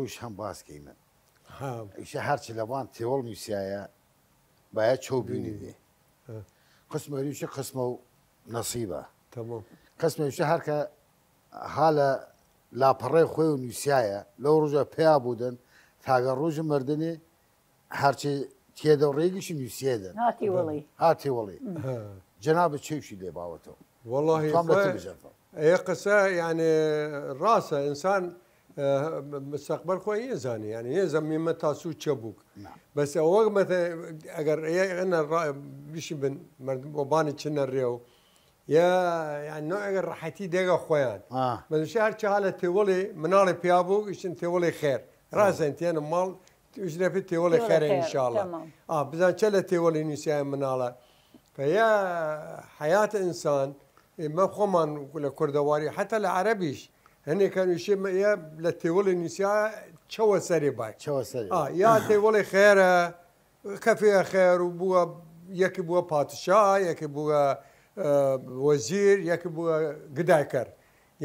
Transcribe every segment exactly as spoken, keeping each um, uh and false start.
ئەوش هەم باس کەیمن. ها. ئیشە هەرچی لە بان تێوەڵ نووسیایە، باید چەو بینی دێ. ها. قسمە ریشە قسمە و نەسیبە. تەمام. قسمە ریشە هەر کە هالە لاپەڕەی خوێ و نووسیایە، لەو ڕوژە پیا بودن، تاگە ڕوژ مردنی، هەرچی تێدە و ڕێگیشی نووسیێدن. هاتی وەڵی. هاتی وەڵی. ها. جەنابە چێوشی لێ باوەتەوە. وەڵاهی توام لە خوێ-، تێ بژەفە. ئەیە قسە، یعنی، ڕاستە، ئینسان، ئە، مستەقبەل خوێ یەزانی، یعنی، یەزە میمە تا سوو چە بووک. نا. بەس ئەوە مەتە، ئەگەر ئێ-، ئەنە ڕا-، بیشی بن، مردم بۆ بانی چنە ڕێ و، یا، یعنی، نۆ ئەگەر ڕەحەتی دێگە خوێن. ئا. بەس هەر چه حالە تێوەڵی، مناڵی پیا بوو، ئیشن تێوەڵی خێر. ڕاستە، تێنە ماڵ، توش دەفی تێوەڵی تێوەڵی خێرە خێر، ئینشاءاللە. تەمام. ئا، بزان چە لە تێوەڵی نووسیای مناڵە. فە یا حیات ئینسان، ئێمە خۆمان لە کوردەواری، حتی لە عەرەبیش، هەنێکان وشێ مە-، یا لە تێوەڵی نووسیا چەوە سەرێ بای. چەوە سەرێ. ئا، یا تێوەڵی خێرە، کەفێ خێر و بووە، یەکی بووە پاتشا، یەکی بووە، ئە، وەزیر، یەکی بووە گدایکەر.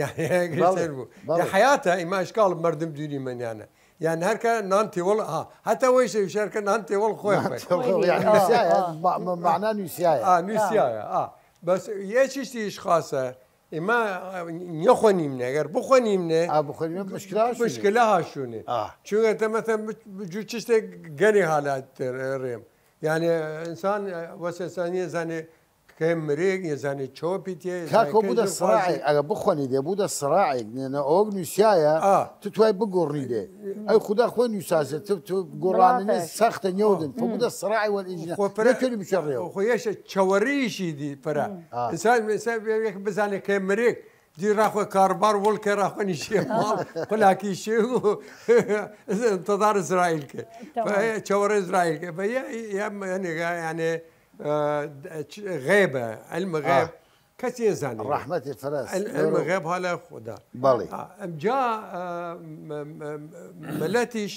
یعنی، بەڵێ، گرتر بوو. بەڵێ. یا حیاتە، ئیما ئشکال مردم دوینی منیانە. یعنی، هەر کە نان تێوەڵ، ها، هەتا وەی شەوی شەر کە نان تێوەڵ خۆی نان خوێ. تێوەڵ، یعنی، نووسیایە، ئا. مە-، مە-، مەعنا نووسیایە. ئا، نووسیایە، ئا. بەس یە چیشتیش خاسە، ئیما، ئە، نیەخوەنیمنە، ئەگەر بخوەنیمنە، ئا، بخوەنیمنە، مشکلە هاشوونێ. مشکلە هاشوونێ. ئا. چونکە تە مەسەن بچ-، بجو چشتێک گەنی حالات ڕێم. یعنی، ئینسان، ئە، وەسێسانیە زانێ، کەی مریگ، یە زانی چۆپی تیە، یە کاکۆ زانی بوودە کەی سڕاعێک، جوان ئەگە بخوەنی دێ، بوودە سڕاعێک، نێ، نە ئۆگ نووسیایە، ئا. تو توای بگۆڕنی دێ. ئەی خودا خوێ نووساسێ، تو، تو گۆڕاننی بڵاتە. سەختە نێودن، تو بوودە سڕاعی وەل ئیجنە. خۆ پەرە-، نەکەری بچە ڕێوە. خۆ یەشە چەوەڕیشی دی پەرە. ئا. ئینسان، ئینسان یەک بزانێ کەی مریگ، دی ڕاخۆ کاربار وڵ کە ڕاخۆنی شێ ماڵ، قولاکی شێ و انتظار ئیسرائیل کە. تەمام. فە-، چەوەڕێ ئیسرائیل کە. فە یە، یە، یە، یعنی، ئە، چ-، غێبە، علم غێب. ئا. کەس یەزانی. ڕەحمەتی فەرەس. عل-، علم غێب هالە خودا. بەڵێ. ئا، ئەمجا، ئە، م-، م-، م-، ملەتیش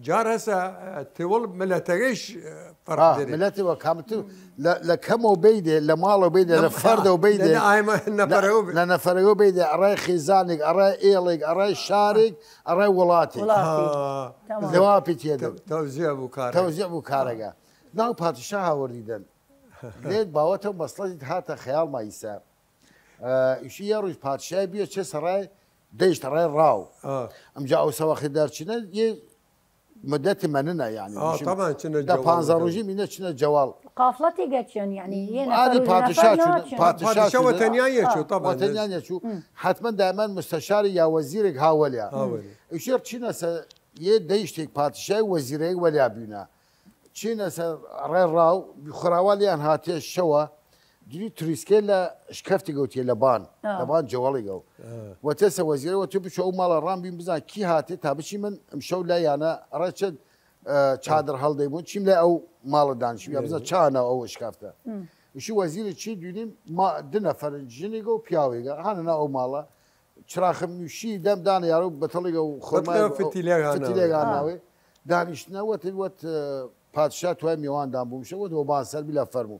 جار هەسە، ئە، تێوەڵ ملەتەگەیش، ئە، فەرق ئا، دەێ. ملەتی وە کامتر لە، لە کەمەوە بەیدێ، لە ماڵەوە بەیدێ، لە، لە فەردەوە بەیدێ، لە، لە ئایمە نەفەرەوە بە-، لە نەفەرەوە بەیدێ، ئەڕای خیزانێک، ئەڕای ئێڵێک، ئەڕای شارێک، ئەڕای وڵاتێک. وڵاتێک. ئا. تەمام. زەواپی تێدە. تە-، تەوزیع بوو کارە. تەوزیع بوو کارەگە. ناو پادشا هاوردیدن. لێت باوەتە مەسڵەتی هاتە خەیاڵ مایسە. ئە، ئیشی یە ڕوژ پادشای بیە چێ سەڕای دەیشت ڕای ڕاو. ئا. ئەمجا ئەو سەوەخی دەرچینە یە مدەتی مەننە، یعنی، ئا، بشیم، تەمان چنە دە جەوەڵ پانزە دەکەن. ڕوژی مینە چنە جەوەڵ. قافڵەتی گەچن، یعنی، یە ئانی نەفەر و پادشا نەفەر چوو، ناچن. پادشا پادشا چوو. وەتەنیا یە چوو، ئا. تەمان وەتەنیا یە چوو. ئم. حتمەن دایمەن مستشاری یا وەزیرێک هاوەلیا. هاوەلی. ئیشی ڕچینە سە یە دەیشتێک پادشای وەزیرێک وەلیا بیونە. چینە سەر ڕێ ڕاو، خراوا لیان هاتێ شەوە، دوی تریسکێ لە شکەفتی گەوتیە لە بان، ئا. لە بان جەوەڵی گەو. ئا. وەتێ سە وەزیرە وەتێ بچۆ ئەو ماڵە ڕام بیم بزان کی هاتێ تا بچی من ئمشەو لە یانە ڕێ چەند، ئە، چادر هەڵدەیمون، چیم لە ئەو ماڵە دانشی، یا بزان چانە ئەو شکەفتە. ئم. وشی وەزیری چی دوینیم ما دو نەفەر ژنێگە و پیاوێگە، هانە ناو ئەو ماڵە، چراخم نوشی دەم دانە یارو بەتەڵێگە و خۆرمای بەتڵە فتیلێگە هاناوێ. فتیلێگە هاناوێ. دانیشتنە وەت، وەت، ئە، پادشا توای میواندان بووم شە، وەت وەبان سەر بلا فەرموو.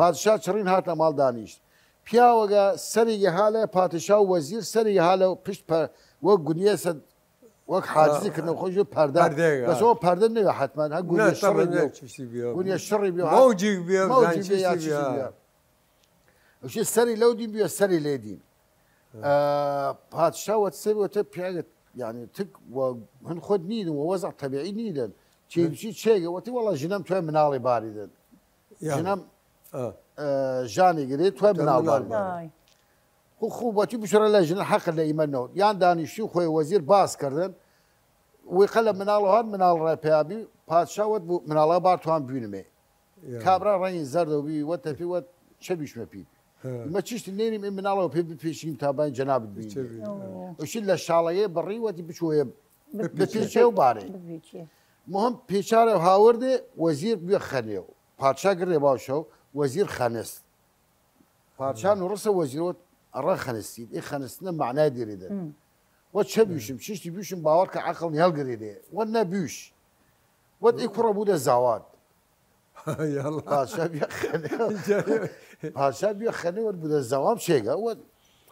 پادشا چڕین هاتە ماڵ دانیشت. پیاوەگە سەریگە هالە پادشا و وەزیر سەریگە هالە پشت پە-، وەک گونیە سە-، وەک حاجزی ئە، کردنە خۆش پەردە. پەردەگە. بەس ئەوە پەردە نەوێ حتمەن، هە گونیە نە، شەڕی تەمەن بیە. نە، چشتی بیە. گونیە شەڕی بیە. مەوجیگ بیە، مەوجیگ زان بیە یا چشتی چشتی بیە. بیە. ئەوشێ سەری لەو دین بیە، سەری لێ دین. ئە، پادشا وەت سەر وەتە پیاگت، یعنی، تک وە هن خود نیدن، وە وەزع طبیعی نیدن. چی، چی چێگە؟ وەتی وەڵا ژنم توی مناڵی باریدن. یا. ژنم، ئە. ئە، ژانی گرێ، توی توی مناڵ مناڵ باریدن. باریدن. ئای. خو، خو، وەتی بشرە لە ژنە حەق لە ئیمە نەوت. یان دانیشتی خوی وەزیر باس کردن. وی قەلە مناڵ هات، مناڵ ڕای پیابی، پادشا وەت بو، مناڵا بار توان بینمێ. یا. کابرا ڕەنگی زەردەو بی، وەت تەپی وەت چە بیشمە پی. ها. ئیمە چشت نێریم، ئێ مناڵەوە پێ بپێشیم تا باین جەنابت بین. چە بی، ئەوە. ئەوشی لە شاڵەیە بڕی وەتی بچۆیە بپیچێ. بپیچێ و بارێ. بپیچێ. مهم پیچارە هاوردێ وەزیر بیە خەنێ و پادشا گرێ باوشە و وەزیر خەنست. پادشا نوڕسە وەزیر وەت ئەڕا خەنستید، ئێ خەنستنە معنای دیریدن. وە چە بیشم، چشتی بیشم باوەڕ کە عەقڵ نیەڵ گرێدێ. وە نەبیش. وەت ئێ کوڕە بوودە زاواد. یاڵا. پادشا بیا خەنێ. پادشا بیا خەنێ وەت بودە زەوام چێگە، وەت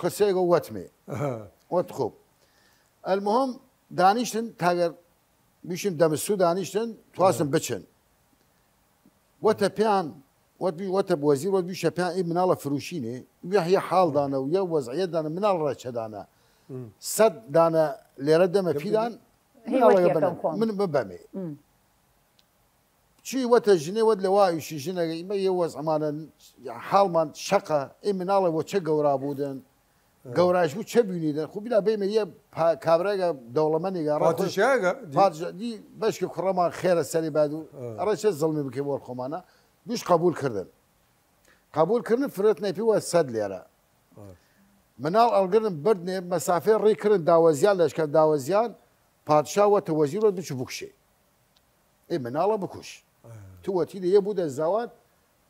قسەیگە وەتمێ. ئەها. وەت خوب. المهم، دانیشتن تاگەر بیشم دەمسو دانیشتن، تواستن بچن. وەتە پیان، وەت بی-، وەتە وەزیر، وەت بیشە پیان، ئی مناڵە فروشینێ، یه، یه حاڵ دانە و یه وەزعیەت دانە، مناڵ ڕەچە دانە. سەد دانە لێرە دەمە پیدان، مناڵەگە بەنە، من ببەمێ. چی وەتە ژنێ، وەت لە وایشی ژنەگە، ئیمە یە وەز ئەمانە حاڵمان شەقە، ئی مناڵە وە چە گەورا بوودن، گەوراش بوو چە بینیدن، خو بیلا بەیمە یە پا-، کابراگە دەوڵەمەنیگە، ڕا خۆ-، پادشاگە، دی. پادشا-، دی بەشکە کوڕەمان خێرە سەری بادو، ئەڕێ چە زڵمی بکەی وەر خۆمانە، دوش قبول کردن. قبول کردن فرەت نەپی وە سەد لێرە. مناڵ ئەڵگرن بردنێ، مەسافەی ڕی کردن داوەزیان، لەشکەر داوەزیان، پادشا وەتە وەزیر وەت بچ بکشێ. ئێ مناڵە بکوش. تو وەتی دە یە بوودە زاوات،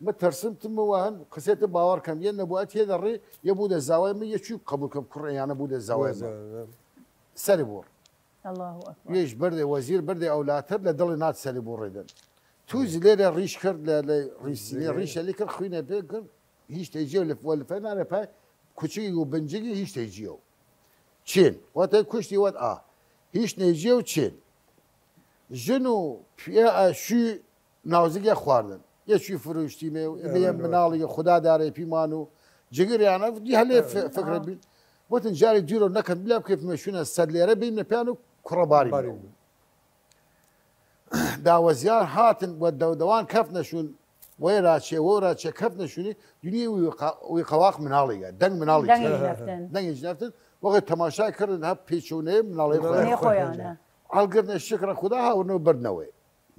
مە تەرسم تم وە هەن قسێتە باوەڕ کەم، یە نەبووەت یە دەڕێ، یە بوودە زاوای من یە چوی قبول کەم کوڕێ یانە بوودە زاوای من. سەری بوڕ. الله أكبر. یەیش بردێ وەزیر، بردێ ئەولاتر لە دڵی نات سەری بوڕێدن. تو زلێرە ڕیش کرد لە، لە ڕیسینێ، ڕیشە لی کرد، خوینە پێ کرد، هیچ تەیجیە و لف-، وە لفە نارە پای کوچگی و بنجگی هیچ تەیجیە و چین. وەتە کوشتی وەت ئا. هیچ نەیجیە و چین. ژن و پیە شوی ناوزگە خواردن. یە چوی فروشتی مێ و ئێمە یە مناڵی خدا دارێ پیمان و جگریانە دی هەلێ ف-، فکرە بین. وەتن جاری دیرۆ نەکەن بلا بکەفمە شوونە سەد لێرە بین نەپیان و کوڕە باری باری بین. داوەزیان هاتن و دەودەوان کەفنە شوون، وەی راچێ، وەو راچێ کەفنە شوونی، دنیای وی قا-، وی قەواخ مناڵیگە، دەنگ مناڵی دەنگی چێ. نەفتن. دەنگی نەفتن، وەقت تەماشا کردن هەب پێچەونەیە مناڵی مناڵی خۆیان. خۆیانە. ئەڵگرنە شکرە خودا هاورنەوە بردنەوەی.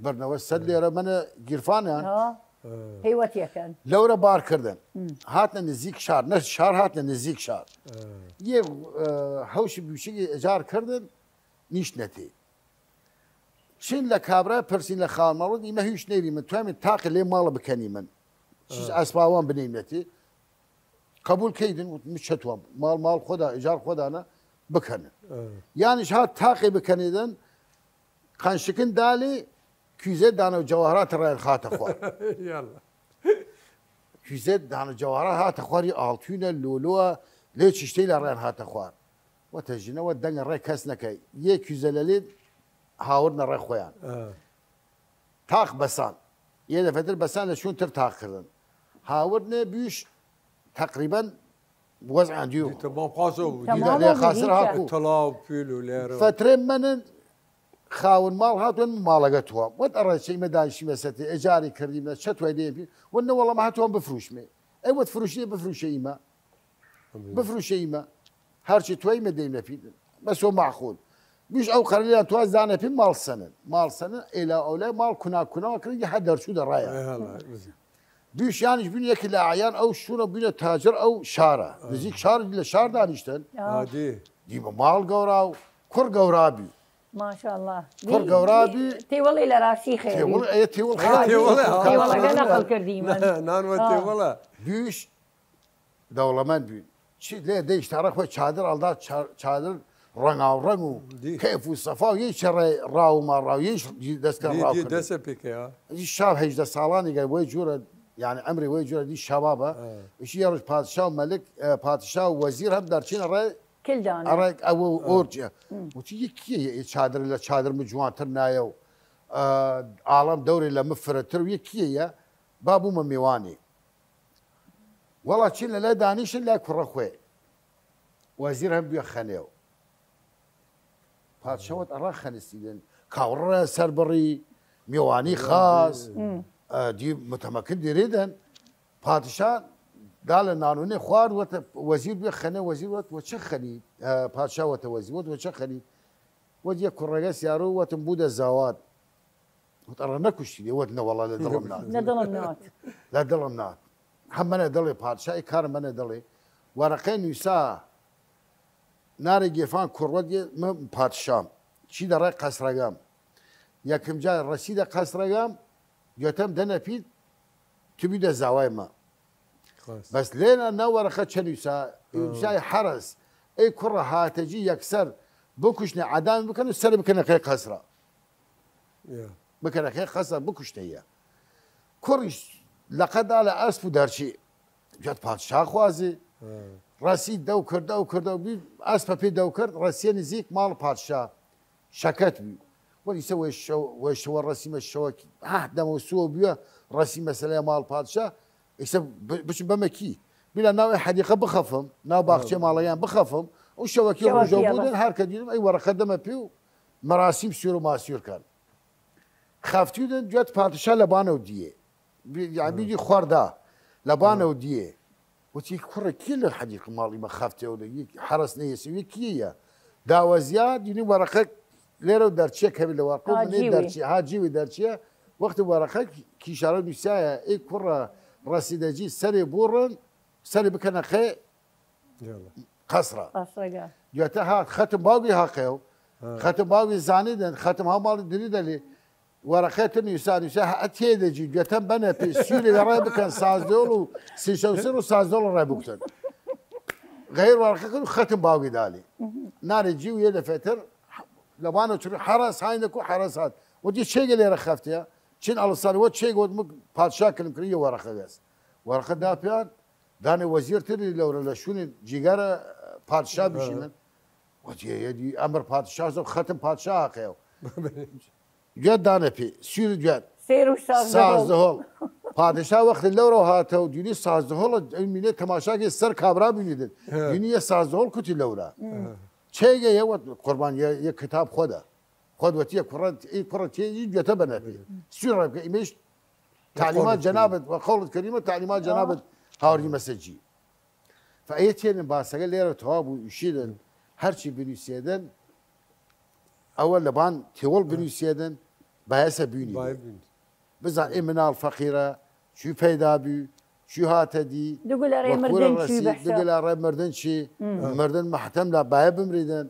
بردنەوە سەد لێرە منە گیرفانیان. ها. پەیوەتیەکەن. لەورە بار کردن. هاتنە نزیک شار، نە شار هاتنە نزیک شار. یە، ئە، هەوشی بوشکی ئەجار کردن، نیشتنەتی. چین لە کابرا پرسین لە خاڵ ماڵ، ئیمە هیچ نەیری من، توامین تاقی لێ ماڵ بکەنی من. چیز ئەسباوان بنیمەتی. قبول کەیدن، وت، من چەتوام. ماڵ، ماڵ خۆدا، ئیجار خۆدانە بکەنن. یانیش هات تاقی بکەنیدن، قەنشکن دالی، کویزە دانە و جەواهرات ڕایان خاتە خوار. یاڵا. کویزە دانە جەواهرات هاتە خواری ئاڵتوینە، لۆلۆە، لێ چشتەی لە ڕایان هاتە خوار. وەتە ژنەوە دەنگ ڕێ کەس نەکەی. یە کویزە لە لێ هاوردنە ڕێ خۆیان. تاق بەسان. یە دەفەتر بەسان لە چوون تر تاق کردن. هاوردنێ بیش تقریباً وەزعان دیو. تەمام خاصە بوو. تەمام لێ بوو، خاسر هیچە. هاکو. تەڵاو پیل و لێرە. فەترێ منن خاون ماڵ هاتوون ماڵەگە توام. وەت ئەڕێ چەیمە دانیشیمە سەتی، ئەجاری کردیمە، چە توای دێ پی؟ وە نە وەڵام هاتووان بفروشمێ. ئەی وەت فروشیە بفروشە ئیمە. بفروشە ئیمە. هەرچی توای مە دەیمە پی. بەس وە معقول. بیش ئەو قەرلیان تواز دانە پی ماڵ سەنن. ماڵ سەنن، ئێلا ئەولای ماڵ کنا کنا کرد، هە دەرچوو دەڕایە. ئەی هەڵا، بزن. دویشانیش بوین یەکی لە ئەعیان ئەو شوونە بوینە تاجر ئەو شارە. نزیک شار لە شار دانیشتن. ئا. ئادی. دیمە ماڵ گەورا و کوڕ گەورا بی. ماشاءالله. کوڕ گەورا بی. تێوەڵی لە ڕاستی خێری. تێوەڵ، ئەیە تێوەڵ ئەیە خالی. تێوەڵە، ئا. تێوەڵەکە نەقل کردی من. نان وە ئا. تێوەڵە. دویش دەوڵەمەند بوین. چی لێ دەیشت هەڕە خۆی چادر ئەڵدا، چا-، چادر ڕەنگاوڕەنگ و دی. کەیف و سەفا و یەی چەڕێ ڕاو و ماڕاو، یەیش دەستکە دی، ڕاو دی، کردن. دەسە پێکەیا. ئیشی شاب هەیژدە ساڵانیگە وەی جوورە، یانی ئەمری وەی جوورە دی شەبابە. ئا. ئیشی یە ڕژ پادشا و مەلک، ئە، پادشا و وەزیر هەم دەرچینە ڕێ کلدانە. ئەڕێ ئەوە ئا. ئۆرجە. وتی، یەکیە یە چادر لە چادر من جوانتر نایە و، ئە، ئاڵام دەوری لە من فرەتر و یەکیە یە با بوومە میوانی. وەڵا چین لە لای دانیشن لای کوڕە خوێ. وەزیر هەم بویە خەنێو. پادشاوت ئەڕا خەنستیدن. کاوڕە سەربڕی، میوانی خاص، ئە، دی متەمەکن دیریدن. پادشا دا لە نانونێ خوارد، وەتە وەزیر بویە خەنێ، وەزیر وەت، وە چە خەنی؟ ئە، پادشا وەتە وەزیر، وەت، وە چە خەنی؟ وەت یە کوڕەگە سیارۆ، وەتم بوودە زاوات. وەت ئەڕا نەکوشتی، وەت نەوەڵا لە دڵم نات. لە دڵم نات. لە دڵم نات. هەم منە دڵێ پادشای کار منە دڵێ. وەرەقەی نویسا نارێ گێفان کوڕوەت یە من پادشام. چی دەڕێ قەسرەگەم. یەکم جار ڕەسیدە قەسرەگەم، گوتم دەنە پیت، تو بیدە زاوای مە. خۆش. بەس لێنا ناو وەرەخە چە نویسا، نویسای حەرەس. ئەی کوڕە هاتەجی یەکسەر بکوشنە عەدام بکەن و سەر بکەنە خەی قەسرە. یا. بکەنە خەی قەسرە بکوشنە یە. کوڕیش لەقەدا لە ئەسپ و دەرچی. جەت پادشا خوازی. ڕەسی دەو کرد، دەو کرد، دەو بی، ئەسپە پێ دەو کرد، ڕەسیە نزیک ماڵ پادشا. شەکەت بی. وەلی ئیسە وەی شەو، وەی شەوە ڕەسیمە شەوەکی، هەه دەمەو سووە بویە، ڕەسی مەسەلەی ماڵ پادشا، ئیسە ب-، بچم بەمە کی؟ بیلا ناو ئێ حەدیقە بخەفم، ناو باخچێ ماڵەیان بخەفم، ئەو شەوەکی ڕوژەو بودن، هەر کە دیدم ئەی وەرەقە دەمە پێ و مەراسیم سوور و ماسوور کەن. خەفتیدن دوێت پادشا لە بانەو دیێ. بی-، یعنی بیدی خواردا لە بانەو دیێ. وتی، کوڕە کی لە حەدیق ماڵی مە خەفتێ و لە یەک حەرەس نەیەسی، وی کیە یە؟ داوەزیا، دینی وەرەقە لێرە و دەرچیە کەوی لە وەرەقە و منێ دەرچی، ها جیوی دەرچیە. وەختی وەرەقە کیشارە نویسایە، ئەی کوڕە ڕەسیدەجی سەرێ بوڕن، سەرێ بکەنە قێ قەسرە. دوێتە ها خەتم باوگی هاقێو، خەتم باوگی زانیدن، خەتم ها ماڵی دری دەلی، وەرەقەتە نویسا، نویسا هە تێدەجی، دوێتە بەنە پێ سووری ڕێ بکەن، سازدۆڵ و سی شەوسر و سازدۆڵ ڕێ بکەن. غەیر وەرەقە کرد و خەتم باوگی دالی. ناری جی و یە دەفێتر لە بانە چڕی حەرەس هاینەکو حەرەس هات. وەتی چێگە لێرە خەفتە؟ چین ئەڵسان وە چێگە وەت مک پادشا کلم کردی یە وەرەقە گەس. وەرەقە دا پیان، دانێ وەزیر تری لەورە لە شوونی جیگەرە پادشا بشینن. وەتی یەدی ئەمر پادشا زۆ خەتم پادشا هاقێو. دوێت دانە پێ، سویر دوێت. سێر و ساز سازدەهۆڵ. پادشا وەختی لەورە هاتە و دینی سازدەهۆڵ، ئەی مینێ تەماشاگەی سەر کابرا بینیدن. دینی یە سازدەهۆڵ کوتی لەورە. چێگە یە وەت قوربان یە، یە کتاب خۆدە. خۆد وەتیە کوڕە، ئی کوڕە تێ، ئی دوێتە بەنە پێ. سویر ڕێ بکە، ئیمەیش تعلیمات جنابت و قولت کریمە، تعلیمات جنابت هاوردی مەسەجی. فە ئەیە تێنن باسەگە لێرە تەواو بوو، ئیشیدن، هەرچی بنویسێدن، ئەوە لەبان تێوەڵ بنویسێدن، بایەسە بوینی بزان ئێ مناڵ فەقیرە، چوی پەیدا بوی، چوی هاتە دی، دگو لە ڕێ وە کورە مردن چی ڕەسی، بەحسە. دگو لە ڕێ مردن چی، مردن مەحتەم لا بایە بمریدن،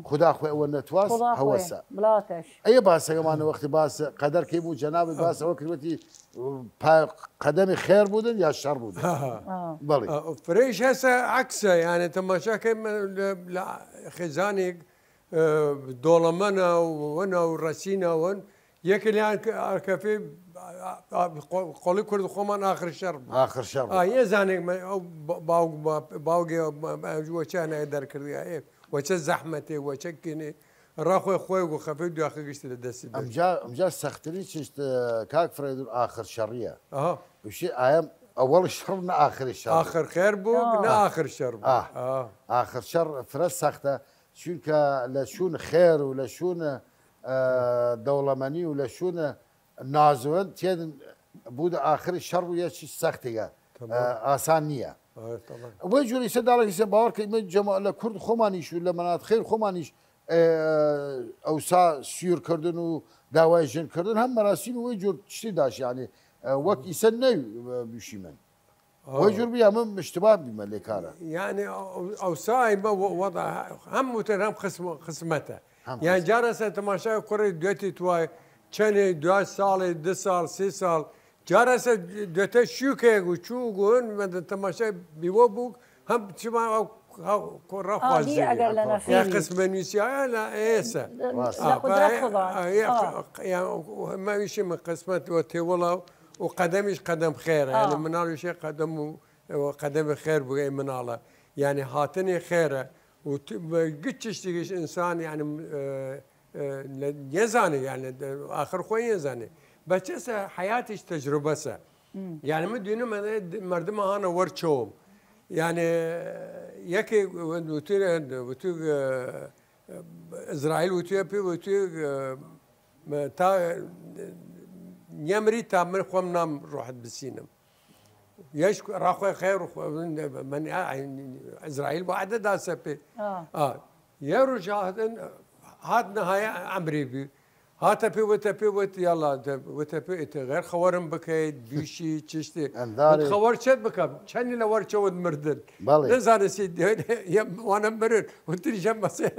خودا خوێ ئەوە نەتواس، هەوەسە. بڵاتەش. ئەیە باسەگەمانە وەختی باس قەدەر کەی بوو، جەنابت باس ئەوە کردوەتی، پا-، قەدەمی خێر بودن یا شەڕ بودن؟ بەڵێ. فرەیش هەسە عەکسە، یانێ تەماشا کەی لە، لە خێزانێک، ئە، دۆڵەمەنە و وەنە و ڕەسینە وەن، یەکلیان کە-، ئەرکەفێ، ئە، ئە، قۆ-، قۆڵی کورد خۆمان ئاخر شەڕ بوو. ئاخر شەڕ بوو. ئا، یە زانێک مە-، ئەو با-، باوگ ما-، باوگێ ما-، ما-، وەچە نەیە دەرکردی، ئێ، وەچە زەحمەتێ، وەچە کینێ، ڕاخۆی خۆی گو خەفەی دواخە گشت لە دەستی دەر. ئەمجا، ئەمجا سەختترین چشت، ئە، کاک فرەیدون ئاخر شەڕیە. ئەها. وشی ئایم ئەوەڵ شەڕ نە ئاخری شەڕ. ئاخر خێر بوو، نە ئاخر شەڕ بوو. ئا. ئا. ئاخر شەڕ فرە سەختە، چونکە لە شوون خێر و لە شوون، ئە، دەوڵەمەنی و لە شوون نازوەن تێن بوودە ئاخری شەڕ و یەکی سەختیگە. تەمام. ئە، ئاسان نییە. ئە، تەمام. وەی جووری سە داڵێکی سە باوەڕ کە ئیمە جەما-، لە کورد خۆمانیش و لە مەنات خێر خۆمانیش، ئە، ئەوسا سویرکردن و داوای ژن کردن هەم مەراسیم وەی جوور چشتی داش، یعنی، ئە، وەک ئیسە نەی بشیمن. وەی جوور بیا من مشتباه بیمە لێ کارە. یعنی ئەو-، ئەوسای بە وە-، وەضع هەم وتر هەم قسم-، قسمەتە. هەم یان قسم. جارە سە تەماشای کوڕی دوێتی توای چەنێ دو ساڵێ، دە ساڵ، سێ ساڵ، جارە سە دوێتە شوکێک و چوو گون مەدە تەماشای بیوە بوو، هەم چما ئەو، ئەو کوڕە ئا، دی خوازی ئەگەر لە یا نەفیری. قسمە نویسیایە لە ئێسە. لە قودرەت خدا. ئا، یا ئا. ق-، یا ماویشی من قسمەت وە تێوەڵا و قەدەمیش قەدەم خێرە. ئا. یعنی مناڵیشی قەدەم و، و قەدەم خێر بگەی مناڵە. یعنی هاتنی خێرە. و ت-، و گچ چشتیگیش ئینسان، یعنی، ئە، ئە، نە-، نێزانێ، یعنی، ئاخر خوەی نێزانێ. بەچەسە حیاتیش تەجروبەسە. یعنی من دوینم، ئە، مەردم هانە وەر چەوم. یعنی، یەکێ وتو، وتو، ئە، ئیسرائیل وتویە پێ، وتویە، ئە، تا، ئە، نەمری تا من خوەم نام ڕۆحت بسینم. یەش ڕاخوای خێر و خو-، من، ئە، ئیسرائیل وعدە داسە پێ. ئا. ئا. یە ڕوژ هاتن، هات نەهایە ئەمری بی. هاتە پێ وتە پێ وت، یاڵا، دە-، وتە پێ ئیتە غێر خەوەرم بکەیت، دووشی، چشتی. ئەنداری. وت خەوەر چەت بکەم، چەنی لە وەر چەوت مردن. بەڵێ. نەزانە سی دێ-، یە وانە مرن. وتریشە مەسێ،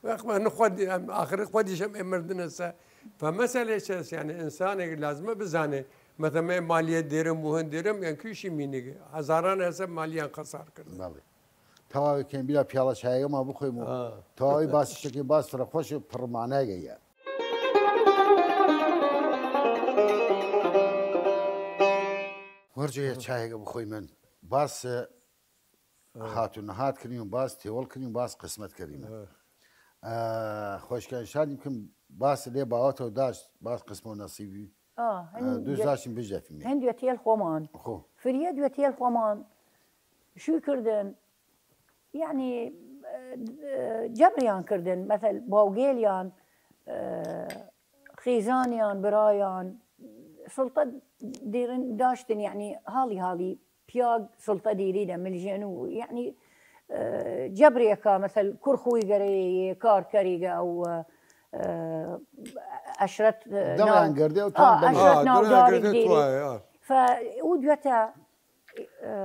وەخمە نخوەدی، ئەم ئاخر خوەدیشەم ئێ مردنەسە. فە مەسەلێ چەس، یعنی ئینسانێک لازمە بزانێ، مەتەمێ مالیە دێرم و هەن دێرم، یان کویشی مینیگ. هەزاران هەسە مالیان خەسار کرد. بەڵێ. تەواوی کەین بیلا پیاڵە چایەگە ما بخۆیم و ئا. تەواوی باسی شەکەین، باس فرە خوەش و پڕمانایگە یە. وەرجە یە چایەگە بخۆیمن. باس، ئا. هات و نەهات کردیم و باس تێوەڵ کردیم و باس قسمەت کردیم. ئا. ئە، خوەشکە شادی بکەم، باس لێ باوەتەوە داشت، باس قسمە و نەسیبی. ئا، هەن ئە، دووش دوێ-، داشتیم بژەفیمێ. هەن دوێتیل خوەمان. خۆ. فریە دوێتیل خوەمان. شوی کردن، یعنی، ئە، ئە، جەبریان کردن، مەسەل باوگێلیان، ئە، خیزانیان، برایان، سڵتە دیرن داشتن، یعنی، هاڵی هاڵی پیاگ سڵتە دیری دە ملژێن و، یعنی، ئە، جەبرێکە، مەسەل، کور خوی گەرەیە، کار کەریگە و، ئە، ئەشرەت، ئە، دەڵان ناو-، گردێ و ئا، تان بەنێ. ئەشرەت ئا، ناوداری دەڵان گردێ دیری. توایە، ئا. فە، ئەو دوێتە، ئە،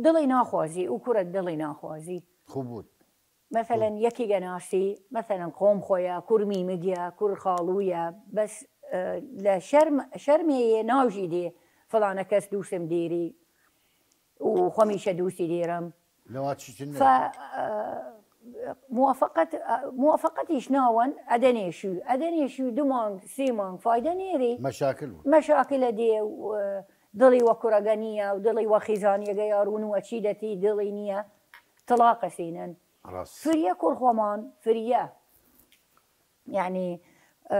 دڵی ناخوازی، ئەو کورە دڵی ناخوازی. خوب بوود. مەسەلەن یەکیگە ناسی، مەسەلەن قۆم خوەیە، کور میمگیە، کور خاڵویە، بەس، ئە، لە شەرم-، شەرمێ یە ناوژی دێ، فڵانە کەس دووسم دیری، و خوەمیشە دووسی دیرم. لەوا چیتر نە. فە، ئە، موافقت، ئە، موافقتیش ناوەن، ئەدەنێشوی، ئەدەنێشوی دو مانگ، سی مانگ، فایدە نێری. مەشاکل بوو. مەشاکلە دێ و، ئە، دڵی وە کورەگە نییە و دڵی وە خیزانیەگە یا ڕوون و ئەچی دەتی دڵی نییە. تڵاقە سینن. ڕاست. فریە کور خوەمان، فریە. یعنی، ئە،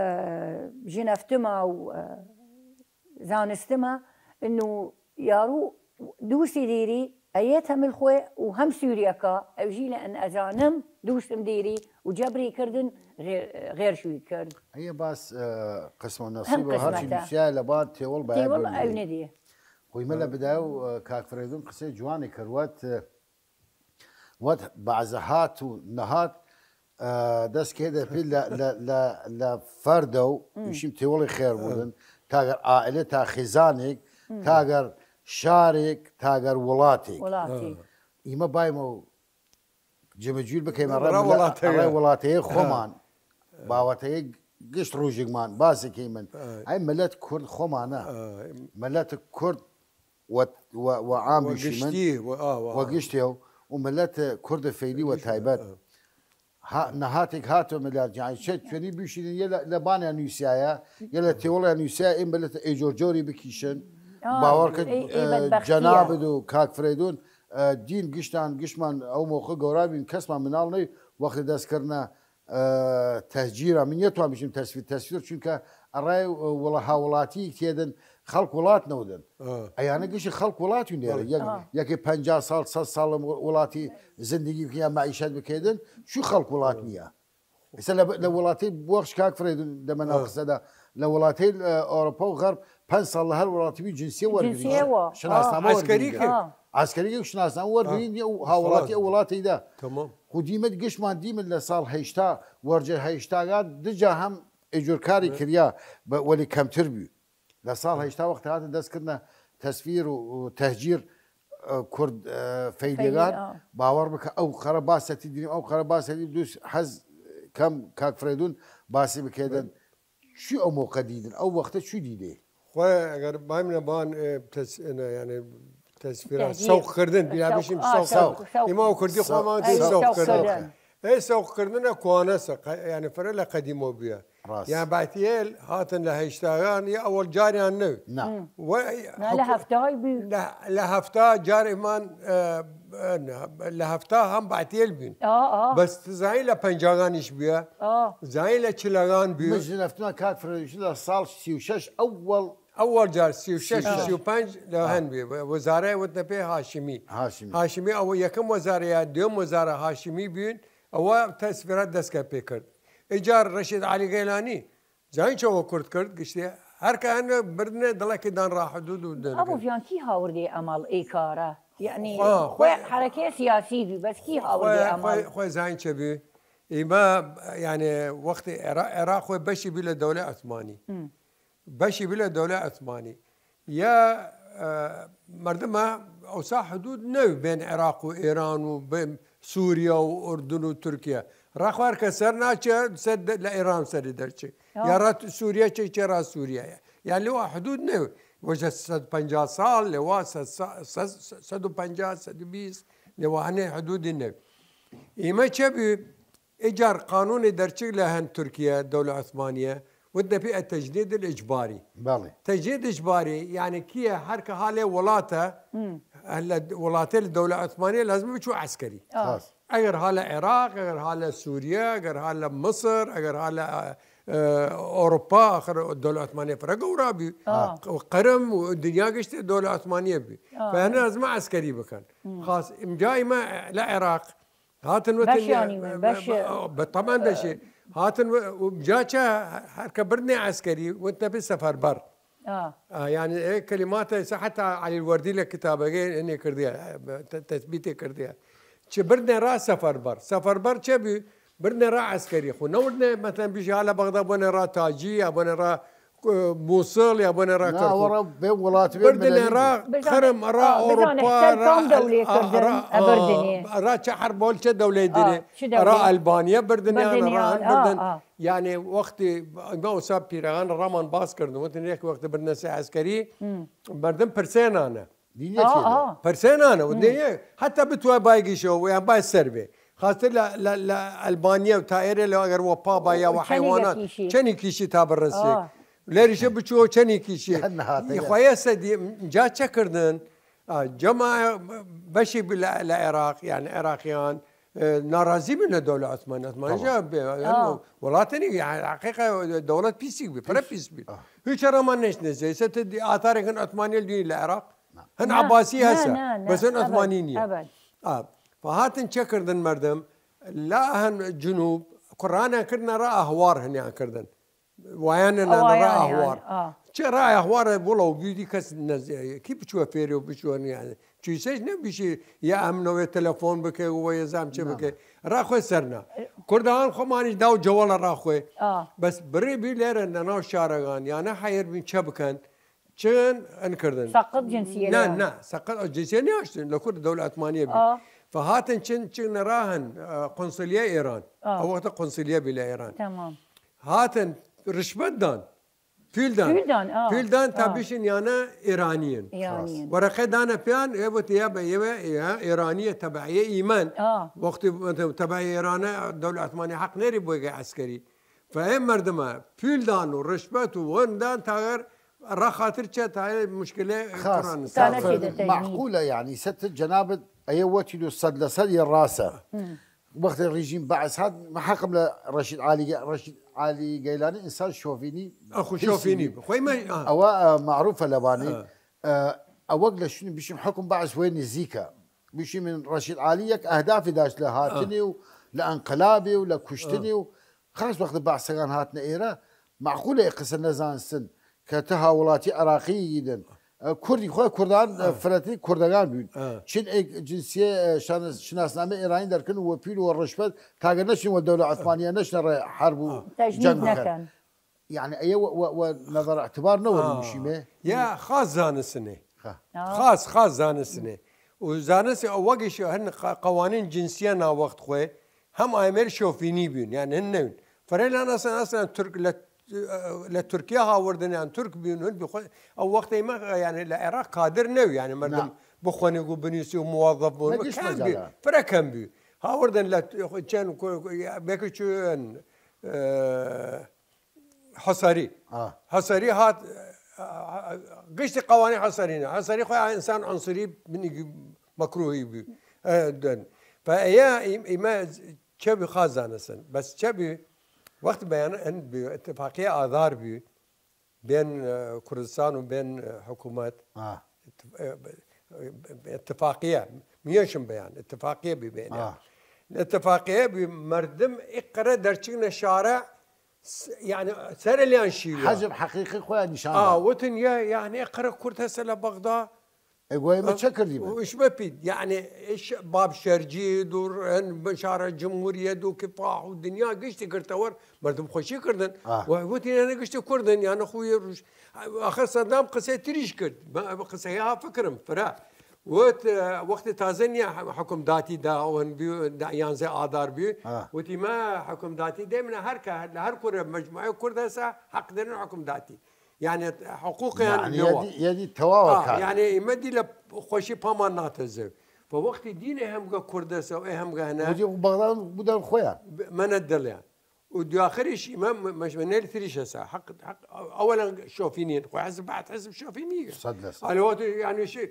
ژنەفتمە و، ئە، زانستمە، ئنو یارو دووسی دیری، ئەیێتە مل خوێ و هەم سووریەکە، ئەوژی لە ئەن ئەزانم، دووسم دیری و جەبری کردن، غێ-، غێر شوی کرد. ئەیە باس، ئە، قسمە هەم نەسیب و هەرچی قسمەتە. نووسیایە لە بار تێوەڵ بە تێوەڵ ئەو نەدی. نەدی. خویمە لە بدایە و، ئە، کاک فرەیدون قسەی جوانی کروەت، ئە، وەت بەعزە هات و نەهات، ئە، دەس کێدە پی لە، لە، لە، لە فەردە و ئم. ویشیم تێوەڵی خێر بودن، تاگەر عائلە تا خیزانێک، ئم. تاگەر شارێک، تاگەر وڵاتێک. وڵاتی. ئە. ئیمە بایمە و جمەجویر بکەیمە ڕا ڕای ملە-، وڵاتەیە. ڕای وڵاتەیە ئە. خۆمان. ئە. باوەتەیە گشت ڕوژێکمان باسی کەیمن. ئە. ئەی ملەت کورد خۆمانە. ئە. ملەت کورد و، و، و عام و بیشیمن گشتی، و، ئا، و، و ئا. گشتی و، و ملەت کورد فەیلی و گشتی، تایبەت. ئە. ها، نەهاتێک هاتۆ ملار جهانی چێت چۆنی بویشیدن یە لە، لە بانیان نویسیایە، یە لە تێوەڵیان نویسیایە، ئێ ملەت ئەی جۆر جۆری بکیشن. ئا، باوەڕ کرد، ئەی، ئەی ئە، بەدبەختیە. جەنابد و کاک فرەیدون، ئە، دین گشتان، گشتمان ئەو مۆخە گەورا بین، کەسمان مناڵ نەی، وەخت دەست کردنە، ئە، تەهجیرە. من یەتوان بشم تەسفیر، تەسفیر، چونکە ئەڕای، ئە، وڵە هاوڵاتی تێدن، خەڵک وڵات نەودن. ئە. ئەیانە گشت خەڵک وڵات و نێرە. بەڵێ. یەک، ئە. یەکی پەنجا ساڵ، سەد ساڵ لە وڵاتی زندگی بکە یا معیشەت بکەیدن، چو خەڵک وڵات ئە. نییە. ئیسە لە، لە وڵاتی بۆخش کاک فرەیدون دەمە ناو ئە. قسەدا، لە وڵاتی، ئە، ئەوروپا و غەرب پەنج ساڵ لە هەر وڵاتی بی جنسیە وەرگرین. جنسیە وە. شناسنامە ئە. وەرگرین. عەسکەریکە. ئە. عەسکەریکە و شناسنامە وەرگرین ئە. یە و هاوڵاتی خلاص. ئەو وڵاتی دا. تەمام. خو دیمت گشتمان دیمن لە ساڵ هەشتا، وەرجە هەشتاگان دجا هەم ئەی جۆر کاری بە. کریا، بە، وەلی کەمتر بی. لە ساڵ هەشتا وەخت هاتن دەست کردنە تەسفیر و، و تەهجیر، ئە، کورد، ئە، فەیلیەگان، فەیلی، ئا. باوەڕ بکە ئەو خەرە باسەتی دینی، ئەو خەرە باسەتی دووس حەز کەم کاک فرەیدون باسی بکەیدن. چی ئەو مۆقە دیدن؟ ئەو وەختە چی دیدێ؟ خوێ ئەگەر بایم نەبان، ئێ، تەس-، ئێنە، یعنی، تەسفیرا تەهجیر. سەوق کردن، بیا سەوق، بشیم ئا، سەوق. سەوق، سەوق. ئیما و کوردی سەوق. خوەمان ئەی، سەوق سەوق کردن. کردن. ئەی سەوق کردنە کوانەسە، قە-، یعنی، فرە لە قەدیمۆ بیە. ڕاست. یان بەعتیەل هاتن لە هەشتاگان، یا ئەوەڵ جاریان نەوی. نا. ئم. و نا، لە حکو-، هەفتای بی. لە، لە هەفتا جارێمان، ئە، ئە، نا، لە هەفتا هەم بەعتیەل بین. ئا، ئا. بەس زای لە پەنجاگانیش بیە. ئا. زای لە چلەگان بیە. من ژنەفتمان کاک فرەیدون لە ساڵ سی و شەش ئەوەڵ. ئەوەڵ جار سی و شەش، سی و شەش. سی و پەنج لە ئا. هەن بی. وەزارەی وتنە پێ هاشمی. هاشمی. هاشمی ئەوە یەکەم وەزارەیە، دوێم وەزارە هاشمی بین. ئەوە تەسفیرات دەستکە پێ کرد. ئیجار ڕەشید عەلی گەیلانی، زانی چەوە کورد کرد، گشتێ هەر کە هەن بردنێ دڵەکی دان ڕاحدود و دەرگرت. ئەبوو ڤیان کی هاوردێ ئەمەڵ ئەی کارە؟ یعنی، خوا، خوا، خوێ حرەکەی سیاسی بی، بەس کی هاوردێ خوێ، ئەمەڵ؟ خوێ، خوێ زانی چە بی؟ ئیمە، یعنی، وەختی عێرا-، عێراق خوێ بەشی بی لە دەولەی عوسمانی. ئم. بەشی بی لە دەولەی عوسمانی. یا، ئە، مەردمە ئەوسا حدود نەوی بێن عێراق و ئێران و بێن سووریا و ئوردن و تورکیا. ڕاخوار کە سەر ناچێ، سەر دە-، لە ئێران سەری دەرچێ. ئا. یا ڕات سووریا چێ، چێ ڕات سووریایە. یا لەوا حدود نەوی. وەژە سەد پەنجا ساڵ، لەوا سەد سا-، سەد، سەد و پەنجا، سەد و بیست، لەوا هەنێ حدودی نەوی. ئیمە چە بی؟ ئیجار قانونی دەرچگ لە هەن تورکیا، دەولە عوسمانیە، وتنە پێ التجنید الاجباری. بەڵێ. تجنید اجباری، یعنی کیە هەر کە هاڵێ وڵاتە، مم. لە وڵاتێ لە دەولە عوسمانیە لازم بچوو عسکری. ئا. خاص. ئەگەر ها لە عراق، ئەگەر ها لە سوریە، ئەگەر ها لە مصر، ئەگەر ها لە ئەوروپا، ئەخر دەولە عوسمانیە فرە گەورا بی. قرم و دنیا گشتی دەولە عوسمانیە بی. فهنە لازمە عسکری بکەن. خاص امجا ئیمە لە عراق هاتن وتن بەش، بە طبعا بەشی هاتن و جا چە هەرکە بردنێ عسکری وتنە بی سەفەربەر. ئا، یانی ئێ کەلیماتە ئیسە حتا عەلی الوەردی لە کتابەگەی ئەنێ کردیە، تەثبیتێ کردیە. چ بردنێ را سەفەربەر. سەفەربەر چە بی؟ بردنێ را عسکری. خو نەوردنێ مەسەلەن بیژی ها لە بەغدا بۆنێ را تاجی یا بۆنێ را موسڵ یا بۆنێ را کەرکوک. بێ وڵات بردنێ را قەرم، را ئەوروپا، را چە هەر بۆل چە دەولەی دنێ، را ئەلبانیە بردنێ، را هەن بردن. یانی وەختی ئەوسا پیرەغان ڕامان باس کردن وتن یەک وەخت بردنە سێ عسکری مردم پرسێنانە. پرسێنانە و دێ حتا بتوای بایگیشەوە یان بای سەر بێ. خاستر لە، لە، لە ئەلبانیە و تا ئێرە لە ئەگەر وە پا با یا وە حیوانات چەنی کیشی تا بڕسی. لێریشە بچوە چەنی کیشی. خۆیە سەدی جا چە کردن؟ جەما بەشی لە عێراق یان عێراقیان ناڕازی بن لە دەولە عوسمانی. عوسمانی جا وڵاتنی حقیقە دەوڵەت پیسیک بی، پرە پیس بی. هیچ ڕەمان نشت نزیسە ئاتارێکن عوسمانی دوی لە عێراق هەن عباسی هەسە، بەس هەن عوسمانی نییە. فهاتن چە کردن مردم لا هەن جنوب قڕانیان کردنە ڕا ئەهوار هەنیان کردن. وایانە نانە ڕا ئەهوار. چە ڕا ئەهوارە بڵە و بیدی کەس نەزیە کی بچوە فێرێ و بچوە نیانە چویسەش نەبیشی یا ئەمنەوەێ تەلەفۆن بکەی و یەزام چێ بکەی. ڕاخۆی سەرنا کوردان خۆمانیش داو جەوەڵە ڕاخۆی. بەس بڕێ بی لێرە نەناو شارەگان یانە حەیر بین چە بکەن؟ چن ئەن کردن سەقط جنسیە نا نا سەقط جنسیە نیاشتن لە کورد دەولە عوسمانیە بی. فهاتن چن چن نەراهن قنسلیە ئێران. ئەو وەختە قنسلیە بی لە ئێران. هاتن ڕشبەت دان پیلدان پیلدان تا بیشن یانە ئێرانیین. وەرەقەی دانە پیان ئێوەت یا بە ئێوە ئێرانیە تەبعیە ئیمەن. وەختی تەبعی ئێرانە دەولە عوسمانی حەق نێری بۆیگە عسکەری. فەێ مەردمە پیلدان و ڕشبەت و وەندان تاگەر ڕا خاتر چە تا مشکلێ. معقولە یعنی ست جەنابت ئەیە وەتی دو سەد لە سەد یە ڕاسە. وەختی ڕژیم بەعس هات حەقم لە ڕەشید عالی ڕەشید عالی گەیلانی ئینسان شۆفینی ئەخو شۆفینی بی. خۆی مە ئەوە معروفە لەوانی. ئەوەک لە شوێن بشیم حکم بەعس وێ نزیکە. بشی من ڕەشید عالی یەک ئەهدافی داشت لە هاتنی و لە ئەنقلابی و لە کوشتنی و خاس وەختە بەعسەکان هاتنە ئێرە. معقولە ئێ قسە نەزانسن کە تە هاوڵاتی عراقییدن کوردی خۆی کوردان فرەتری کوردەگان بوین. چین ئێ جنسیە شناسنامە ئێرانی دەرکن و وەپیل و ڕشبەت تاگە نەشین وە دەولە عوسمانیە نەشنە ڕێ حەرب و جەنگ بکەن. یعنی ئەیە وە نەزەر ئەعتبار نەوەری مشیمێ. یا خاس زانسنێ خاس خاس زانسنێ و زانست ئەو وەگەشی هەن قەوانین جنسیە ناوەخت خوێ هەم ئایمێر شۆفینی بوین یان هەن نەوین. فەرەیلان ئەسن ئەسن تورک لە لە تورکیا هاوردنیان تورک بوین هەن بخۆ. ئەو وەختەی مە یعنی لە عێراق قادر نەوی یعنی مردم بخۆنێک و بنووسی و مووەظەف بوون فرەکەم بوو. هاوردن لە چەند بێکە چوێن حەسەری. حەسەری هات گشتی قەوانی حەسەرینە حەسەری خۆی ئینسان عنصری منیگی مەکروهی بی. دن فەیە ئیمە چەبی خاز زانستن بەس چەبی وەخت بەیان ئەن بی اتفاقیە ئازار بی بێن کوردستان و بێن حکوومەت اتفاقیە میەشم بەیان اتفاقیە بی بێن اتفاقیە بی مردم ئیقرە دەرچینە شارە. یعنی سەر لیان شیوە حەزب حەقیقی خۆیان نیشان وتن یا یعنی قرە کورد هەسە لە بەغدا. ئەگوای مە چە کردی بە؟ ئیش بەپید یعنی ئیش باب شەرجی دوور هەن بشارە جمهوریە دوو کفاح و دنیا گشتی گرتەوەر مردم خۆشی کردن. وتینە گشتی کوردن یانە خوی روش. آخر سەدام قسەی تریش کرد قسەی ها فکرم فرا وت وەختی تازە نیە حکومداتی دا ئەوەن یانزە ئادار بی. وتی ما حکومداتی دێمنە هەر کە لە هەر کورە مجموعە کوردەسە حەق دەرن حکومداتی یعنی حقوقیان یەدی تەواوە یعنی ئیمەدی لە خۆشی پامان ناتەزێ. فە وەختی دینێ هەمگە کوردەسە و ئێ هەمگە هەنە بەغدان بودان خۆیان منە دڵیان و دواخریش ئیمە مەشمەنێل تریش هەسە حەق ئەوەلە شۆفینین خۆ حەز بەعد حەزب شۆفینی ئەلوەت یانیشی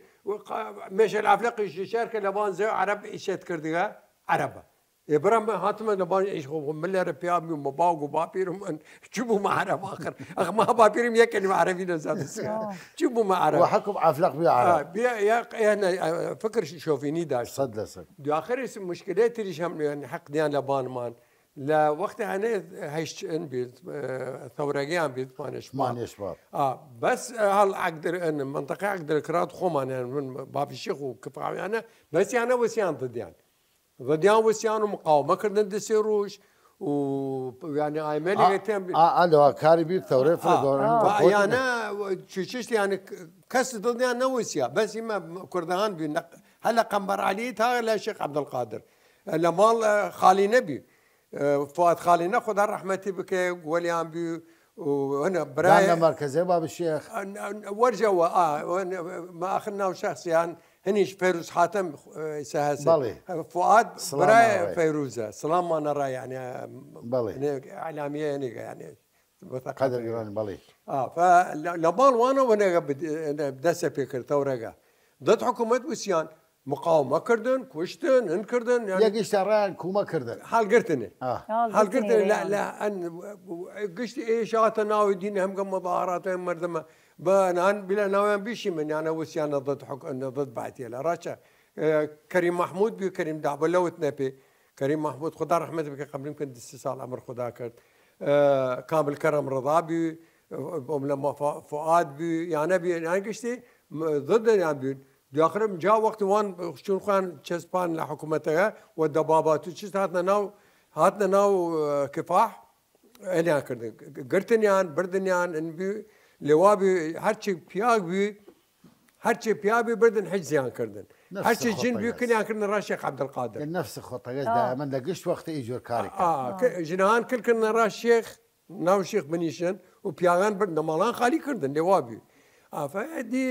مێشە لافلەقیش شارکە لەبان زێ عەرەب ئیشێت کردگە عەرەبە. ێ برا من هاتمە لەبان ئیش خۆ، خۆ من لەرە پیا بووم، مە باوگ و باپیرم من چی بوومە عەرەب آخر؟ ئەخ ما باپیرم یەک کەلیمە عەرەبی نەزانست. چی بوومە عەرەب؟ وە حکم ئەفلەق بی عەرەب. بیا، یا، یعنی، فکر شۆفینی داشت. سەد لە سەد. دواخر مشکلەی تریش هەم، یعنی، حەق دیان لە بانمان. لە وەختی هەنێ هەیشت ان بید، ثەورەگیان بید، مانێش باد. مانێش باد. بەس هەڵ عەگدر ان، منطقەی عەگدر کرات خۆمان، یعنی، من بابی شیخ و کفاویانە، بەس یانە وسیان ددیان. ودیان وسیان و مقاومە کردن دە سێ رووژ و، یعنی، ئایمەلی ئێتیان بی. ئا، ئا، لەوا کاری بیر تەورێ فرە گۆڕن. یانە چیچشت، یعنی، کەس دڵیان نەوسیا. بەس ئیمە کوردەهان بی، هەلە قەمبەر عەلی تا لە شێخ عەبدولقادر. لە ماڵ، ئە، خالی نەبی. ئە، فواد خالی نە، خودا ڕەحمەتی بکە، وەلیان بی و هەنە برای دان لە مەرکەزێ باب شێخ. ئە، ئە، وەرجەوە، ئا، وەن-، ما ئەخر ناو شەخسیان، هنیش فەیروز حاتم، ئە، ئیسە هەسە. بەڵێ. فواد سڵام برای ئاوای. فەیروزە. سڵام مانە ڕای، یعنی، بەڵێ. ئەنێ ئەعلامیە، یعنی، یعنی، قەدر گران، بەڵێ. ئا، فە لە، لە باڵ وانە وەنەگە بد-، دەسە پێ کرد، تەورەگە. دەت حکومەت وسیان مقاومە کردن، کوشتن، هن کردن، یعنی یەگیشتە ڕایان کومە کردن. هەڵگرتنێ. ئا. هەڵگرتنێ لە، لە ئەن گشت ئێش هاتە ناوی دین هەمگە مەباهاراتە مردمە. بە نان بلا ناویان بیشی من، یانە وسیان نەضد حک-، نەضد بعتیە لە ڕاچە. ئە، کەریم مەحمود بی، کەریم دابە لەوت نەپێ. کەریم مەحمود، خودا ڕەحمەت بکە، قەبریم کن دە سێ ساڵ ئەمر خودا کرد. ئە، کامل کەرەم ڕضا بی، ئە، ئەم لە مەفا-، فواد بی، یانە بی، یان گشتی، م-، ضد یان بین. دواخرم جا وەخت وان چون خوان چەسپان لە حکومەتەگە و دەبابات و چیست هاتنە ناو، هاتنە ناو، ئە، کفاح، ئەلیان کردن. گرتنیان، بردنیان، ان بی، لەوا بی، هەرچی پیاگ بی، هەرچی پیا بی بردن حجزیان کردن. هەرچی جن بی کلیان کردن ڕا شێخ عەبدولقادر. نفس خۆتەگەس دائما لە گشت وەخت ئیجور کاری کرد. ئا، ک-، ژنان کل کردن ڕا شێخ، ناو شێخ بنیشن و پیاگان بردن، ماڵان خالی کردن، لەوا بی. ئافە دی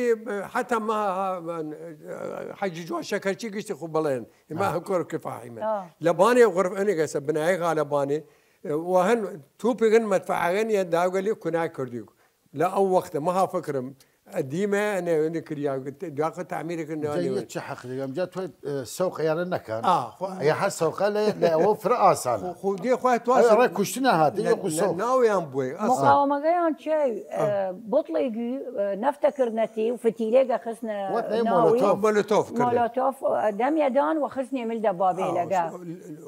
حتا ما، من، حەجی جوان شەکەرچی گشتی خو بڵێن. ئیمە هەم کۆر کفاحی من. لە بانێ غرف ئەنێ گەسە بنایە غا لە بانێ. و هەن توپیگن مەدفەعەگەن یە داوگەلی کنای کردیگ. لە ئەو وەختە مەها فکرم، ئە، دیمە، ئەنێ، ئەنێ کریا، داخە تعمیری کردن، جا ئەنێ یە چه حەق دیگەم؟ جا تۆ، ئە، سەوق یانە نەکەن. ئا، خو-، یە هە سەوقە لە، لە ئەوە فرە ئاسانە. خو-، خو دێ خوای تو ئەوێ ئاسان. ڕێ کوشتنە هاتی، نە-، یە قو نە-، سەوق. ناویان بوی، ئاسان. مقاومەگەیان چی، ئە، بوتڵێگی، ئە، نەفتە کردنەتی و فتیلێگە خستنە وەت نەی ناوی. مۆلۆتۆف. مۆلۆتۆف کردن. مۆلۆتۆف، ئە، دەمیەدان و خستنێ مل دە بابێلەگە. ئا، خو-،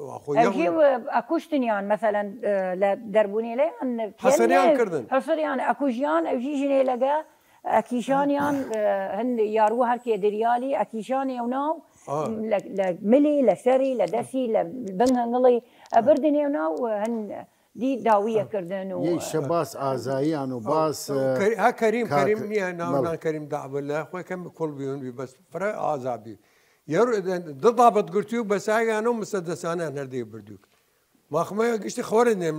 خو-، خو-، ئەژی یەم و ئەکوشتنیان، مەسەلەن، ئە، لە دەربوونێلەیان حەسریان کردن. حەسریان ئەکوژیان، ئەوژی ژنێلەگە ئەکیشانیان، ئە، هەند یاروو هەرکێ دریالی، ئەکیشانێ و ناو، ئا. لە، لە ملی، لە سەری، لە دەسی، لە بنگەنگڵی، ئەبردنێ و ناو، هەن دی داویە کردن و یەیشە باس ئازاییان و باس، ئە، کەری-، ها کەریم، کاک-، کەریم نییە، ناو بەڵێ. نان کەریم دابە لە خوێ کەم کوڵ بیون بی بەس فرە ئازابی. یارو دە دابەت گرتی و بەسایگان و مسەدەسانە هەردێ بردووک. ماخمە گشتی خۆرە نێم،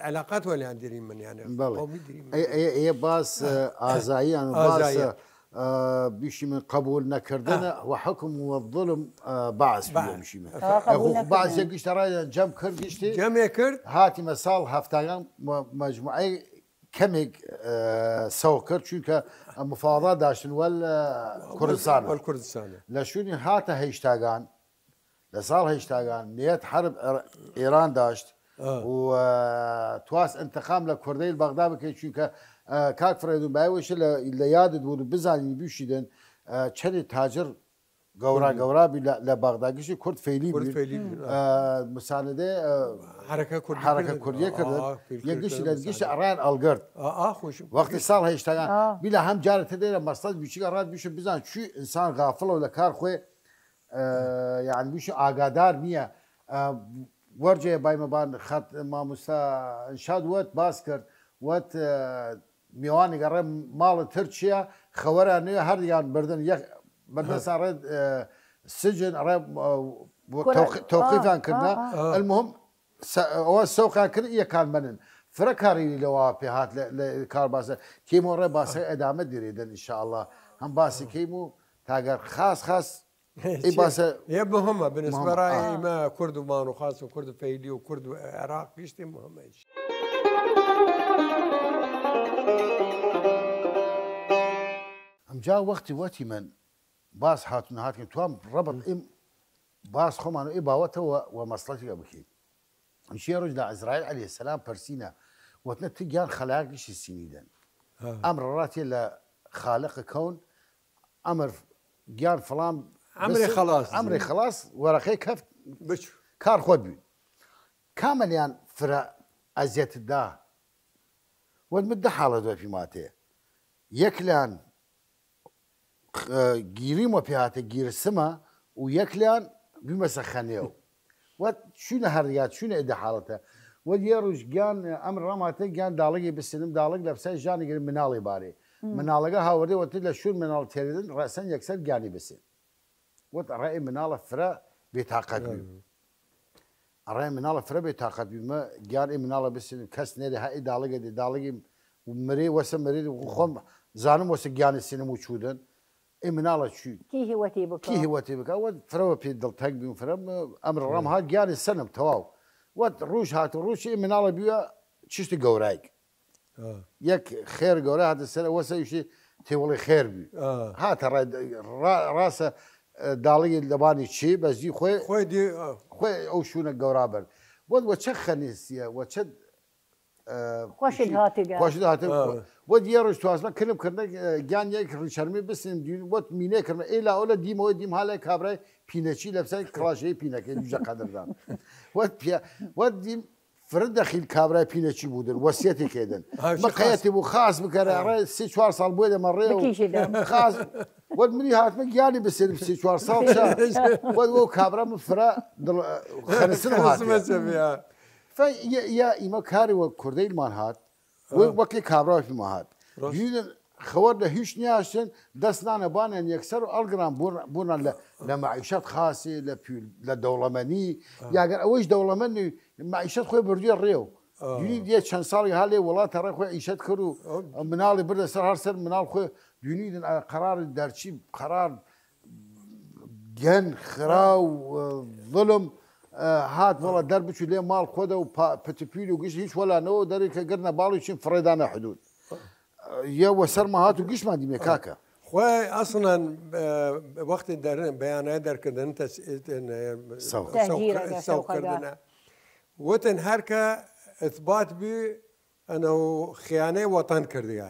علاقات وەلیان دیری من، یعنی، بەڵێ. قەومی دیری من. ئێ، ئێ، ئێ باس، ئە، ئازاییان و باس، ئازاییان. ئە، بیشی من قبول نەکردنە ئە. و حکم و ظلم، ئە، باس بە. بیە بیشی من. ئە، قبول ئە، خو نەکردن. باس یە گشتە ڕای جەم کرد گشتی. جەمێ کرد. هاتیمە ساڵ هەفتاگان مە-، مەجموعەی کەمێک، ئە، سەو کرد، چونکە مفاوضات داشتن وەل، ئە، کوردستان. وەل کوردستان. لە شوونی هاتە هەیشتاگان، لە ساڵ هەیشتاگان نیەت حرب ئێر-، ئێران داشت ئە. و، ئە، تواس انتقام لە کوردەیل بەغدا بکەی، چونکە، ئە، کاک فرێدون بایوەشە لە، لە یادت بوو بزانین بیشیدن، ئە، چەنی تاجر گەورا گەورا بی لە، لە بەغدا گشتی کورد فەیلی کورد بی. فەیلی بی، ئە، مساندەی، ئە، حرەکە کوردی حرەکە کردن. کوردیە کردن. ئا، یە گشتی لە گشتی ئەڕان ئەڵگرد. ئا، ئا، خوش. وەختی ساڵ هەیشتاگان. ئا. بیلا هەم جارە تە دێرە مەسەد بیچی ئەڕان بیشە بزان چی ئینسان غافڵە و لە کار خوێ، ئە، یعنی بیشە ئاگادار نییە. ئە، وەرجێ بایمە بان خەت ماموستا انشاد وەت باس کرد. وەت، ئە، میوانی گەڕێ ماڵ ترکیە، خەوەرە نوێ هەردیان بردن، یەک بردن ساڕێ، ئە، سجن، ئەڕێ، ئە، بۆ کورە-، تەوق-، تەوقیفیان ئا، کردە. ئا، ئا. المهم، س-، ئەوە سەوقیان کرد، یەکان بنن. فرە کاری لەوە پێ هات لە، لە کار باسە. کەیمۆ ڕێ باسە ئەدامە دیرێدن، انشاءالله. هەم باسی کەیم و تاگەر خاص خاص ئی باسە یە مهمە، بنسبە مهمە. ڕای ئا. ئیمە کورد و مان و خاص و کورد فەیلی و کورد عراق گشتی مهمە. ئەمجا وەختی وەتی من باس هاتون هاتکن توام ڕەبط ئیم باس خۆمان و ئێ باوەتەوە و مەسڵەتیگە بکەین. شێ ڕوژ لە عەزرائیل عەلەیهسەلام پەرسینە، وەتنە تی گیان خەلایەک گشتی سینیدن. ئەمر ڕاتێ لە خالق کەون، ئەمر گیان فڵان ئەمرێ بس-، خلاص. ئەمرێ خلاص، وەرەقەی کەفت بچ. کار خۆ بوین. کامەلیان فرە ئەزیەت دا؟ وەت من دە حاڵەت وەپی ماتێ. یەکلیان، ئە، گیریم وەپی هاتێ، گیرسمە، و یەکلیان بیمەسە خەنێو. وەت چوینە هەردگات، چوینە ئێ دە حاڵەتە. وەت یە ڕوژ گیان ئەمر ڕاماتێ گیان داڵگی بسنم، داڵگ لە پسای ژانی گرم مناڵی بارێ. مناڵەگە هاوردێ وەت لە شوون مناڵ تێرێدن، ڕەسەن یەکسەر گیانی بسن. وەت ئەڕای ئێ مناڵە فرە بێتاقەت بیم. ئەڕای مناڵە فرە بێتاقەت بیم. مە گیان ئێ مناڵە بسینم، کەس نێرێ، ها ئێ داڵگە دێ، داڵگیم و مرێ، وەسە مرێ، و خۆم زانم وەسە گیانی سینم و چوودن. ئێ مناڵە چوی؟ کی هیوەتی بکا؟ کی هیوەتی بکا؟ وەت فرەوە پێ دڵتەنگ بیم، فرە ئەمر ڕام هات گیانی سەنم تەواو. وەت ڕوژ هات و ڕوژ ئێ مناڵە بیوە چشت گەورایگ. یەک خێر گەورە هاتە سەر، ئەوە سەویشی تێوەڵی خێر بی. هاتە ڕای، ڕا-، ڕاسە، ئە، داڵگی لەبانی چی، بەس دی خوێ، خوێ دی، ئا. خوێ ئەو شوونە گەورا بەر. وەت وە چە خەنیسیە، وە چە، ئە، خوەشت هاتیگە. خوەشت هاتیگە. وەت یە ڕوژ تواسمە کنم کردنە، ئە، گیان یەک ڕیچەرمی بسیم، دی-، وەت مینێ کردنە، ئێ لا ئەوە لە دیمەوە دیم هالای کابرای پینەچی لە پسای کڵاشەی پینەکەی دوژە قەدردان. وەت پیا-، وەت دیم فرە دەخیل کابرای پینەچی بودن، وەسیەتی کردن. مە قەیەتی بوو خاس بکەرە، ئەڕێ سێ چوار ساڵ بووێ دەمە ڕێ و بکیشی دەم. خاس، وەت منی هاتمە گیانی بسێنم سێ چوار ساڵ چا. وەت وەو کابرا من فرە دڵ-، خەنسن هاتیە. فە یە، یە ئیمە کاری وە کوردەیلمان هات، وە-، وەکی کابراوی ما هات. دیدن خەوەر لە هیچ نیاشتن، دەست نانە بانیان یەکسەر و ئەڵگران بوون، بوونان لە، لە معیشەت خاسی، لە پیل-، لە دەوڵەمەنی، یاگەر ئەوەیش دەوڵەمەن نوی، معیشەت خۆی بردویە ڕێو. دوینی دیە چەند ساڵی هالێ وڵات هەڕێ خۆی عیشەت کرد و مناڵی بردە سەر هەر سەر مناڵ خۆی، دوینی دن، ئە، قەرار دەرچی، قەرار گەن خراو، ئە، ظلم، ئە، هات وەڵا دەر بچوو لێ ماڵ خۆدە و پا-، پتپیل و گشت هیچ وەلا نەوە دەری کە گرنە باڵی چین فڕێدانە حدود. ئە، یە وە سەرما هات و گشتمان دیمێ کاکە. خوێ ئەسڵەن، ئە، وەختی دەرن، بەیانای دەرکردن تەس-، ئێ، سەو. سەو-، تەهجیرەگە، سەو سەوخەگە. کردنە. وتن هەر کە ئثبات بی، ئەنە و خیانەی وەتەن کردگە.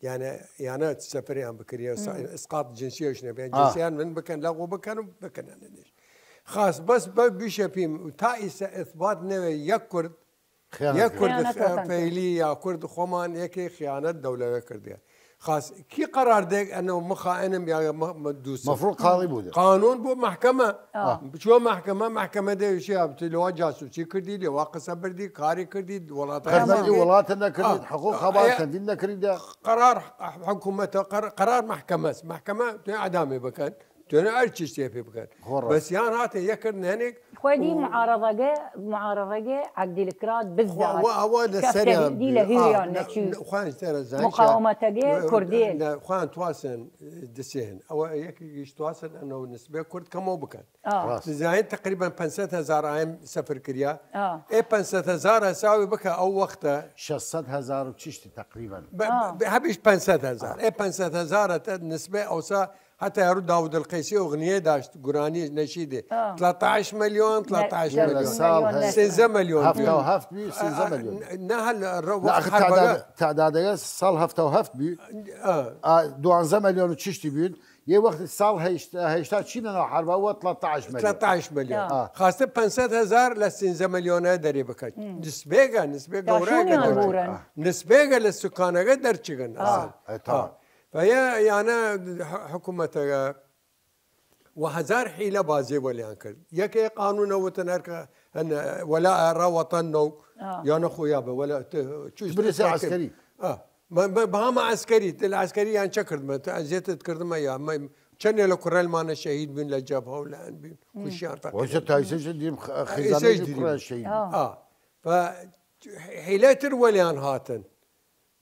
یانە، یانە سەفریان بکریە، ئسقاط جنسیەش نەبێ. جنسیان من بکەن، لەغو بکەن و بکەنەنش. خاس بەس بە بیشە پیم، تا ئیسە ئثبات نەوێ یەک کورد، یەک کورد فەیلی یا کورد خۆمان یەکێ خیانەت دەولەوێ کردیە. خاس کی قەرار دێک ئەنە مخائنم یا مە-، مە-، دووسم؟ مەفروض قاضی بوو دێ. قانون بۆ محکمە. بچوە محکمە، محکمە دێ وشی، لەوا جاسوسی کردی، لەوا قسە بردی، کاری کردی، وڵاتە خزمەتی وڵاتە نەکردی، حقوق خەبات تەدین نەکردی. قەرار حکومەتە، قەر-، قەرار محکمەس. محکمە توێ ئەدامی بکەن، توێ هەر چیشتێ پێ بکەن. بەس یان هاتە یەکرد نەنێک. خوێدی معارضەگە، معارضەگە عەدیل کراد بزاف. ئەوە لە سەریان دی لە هیریان نەچوی. خوان سەرە زانشە. مقاومەتەگە کوردی. خوان تواسن دسێن. ئەوە یەکیش تواسن ئەنە نسبێ کورد کەمەوە بکەن. دزاین تقریبا پەنج سەد هەزار ئایم سەفر کریا. ئێ پەنج سەد هەزار هەساوی بکە ئەو وەختە. شەش سەد هەزار و چشتی تقریبا. هەبیش پەنج سەد هەزار. ئێ پەنج سەد هەزارە تە نسبێ ئەوسا هەتا هەرو داود القیسی ئۆغنیە داشت گورانی نەشیدێ. تلاتاش ملیۆن، تلاتاش ملیۆن. سێزدە ملیۆن. هەفتا و هەفت بی، سێزدە ملیۆن. نە هەل تعدادەگە ساڵ هەفتا و هەفت بی. دوانزە ملیۆن و چشتی بین. یە وەخت ساڵ هەیشتا، هەیشتا چینە ناو حەربا وە تلاتاش ملیۆن. تلاتاش ملیۆن. خاستە پەنج سەد هەزار لە سێزدە ملیۆنە دەری بکەن. نسبێگە، نسبێ گەورەگە دەرچگن. نسبێگە لە سکانەگە دەرچگن ئەسڵ. فە یە یانە حکومەتەگە و هەزار حیلە بازێ وەلیان کرد. یەکێ قانونە وتن هەرکە هەن وەلا ئەرا وەتەن نەو یانە خۆیا بە وەلا چوز برسە عسکری. بەهامە عسکری، تل عسکری یان چە کردمە، تە ئەزیەتت کردمە یا چەنێ لە کوڕێلمانە شەهید بین لە جەبهە و لەن بین کوشیان فەقیر. وەجە تایسەش دیم خیزانەی کوڕە شەهید. حیلەتر وەلیان هاتن.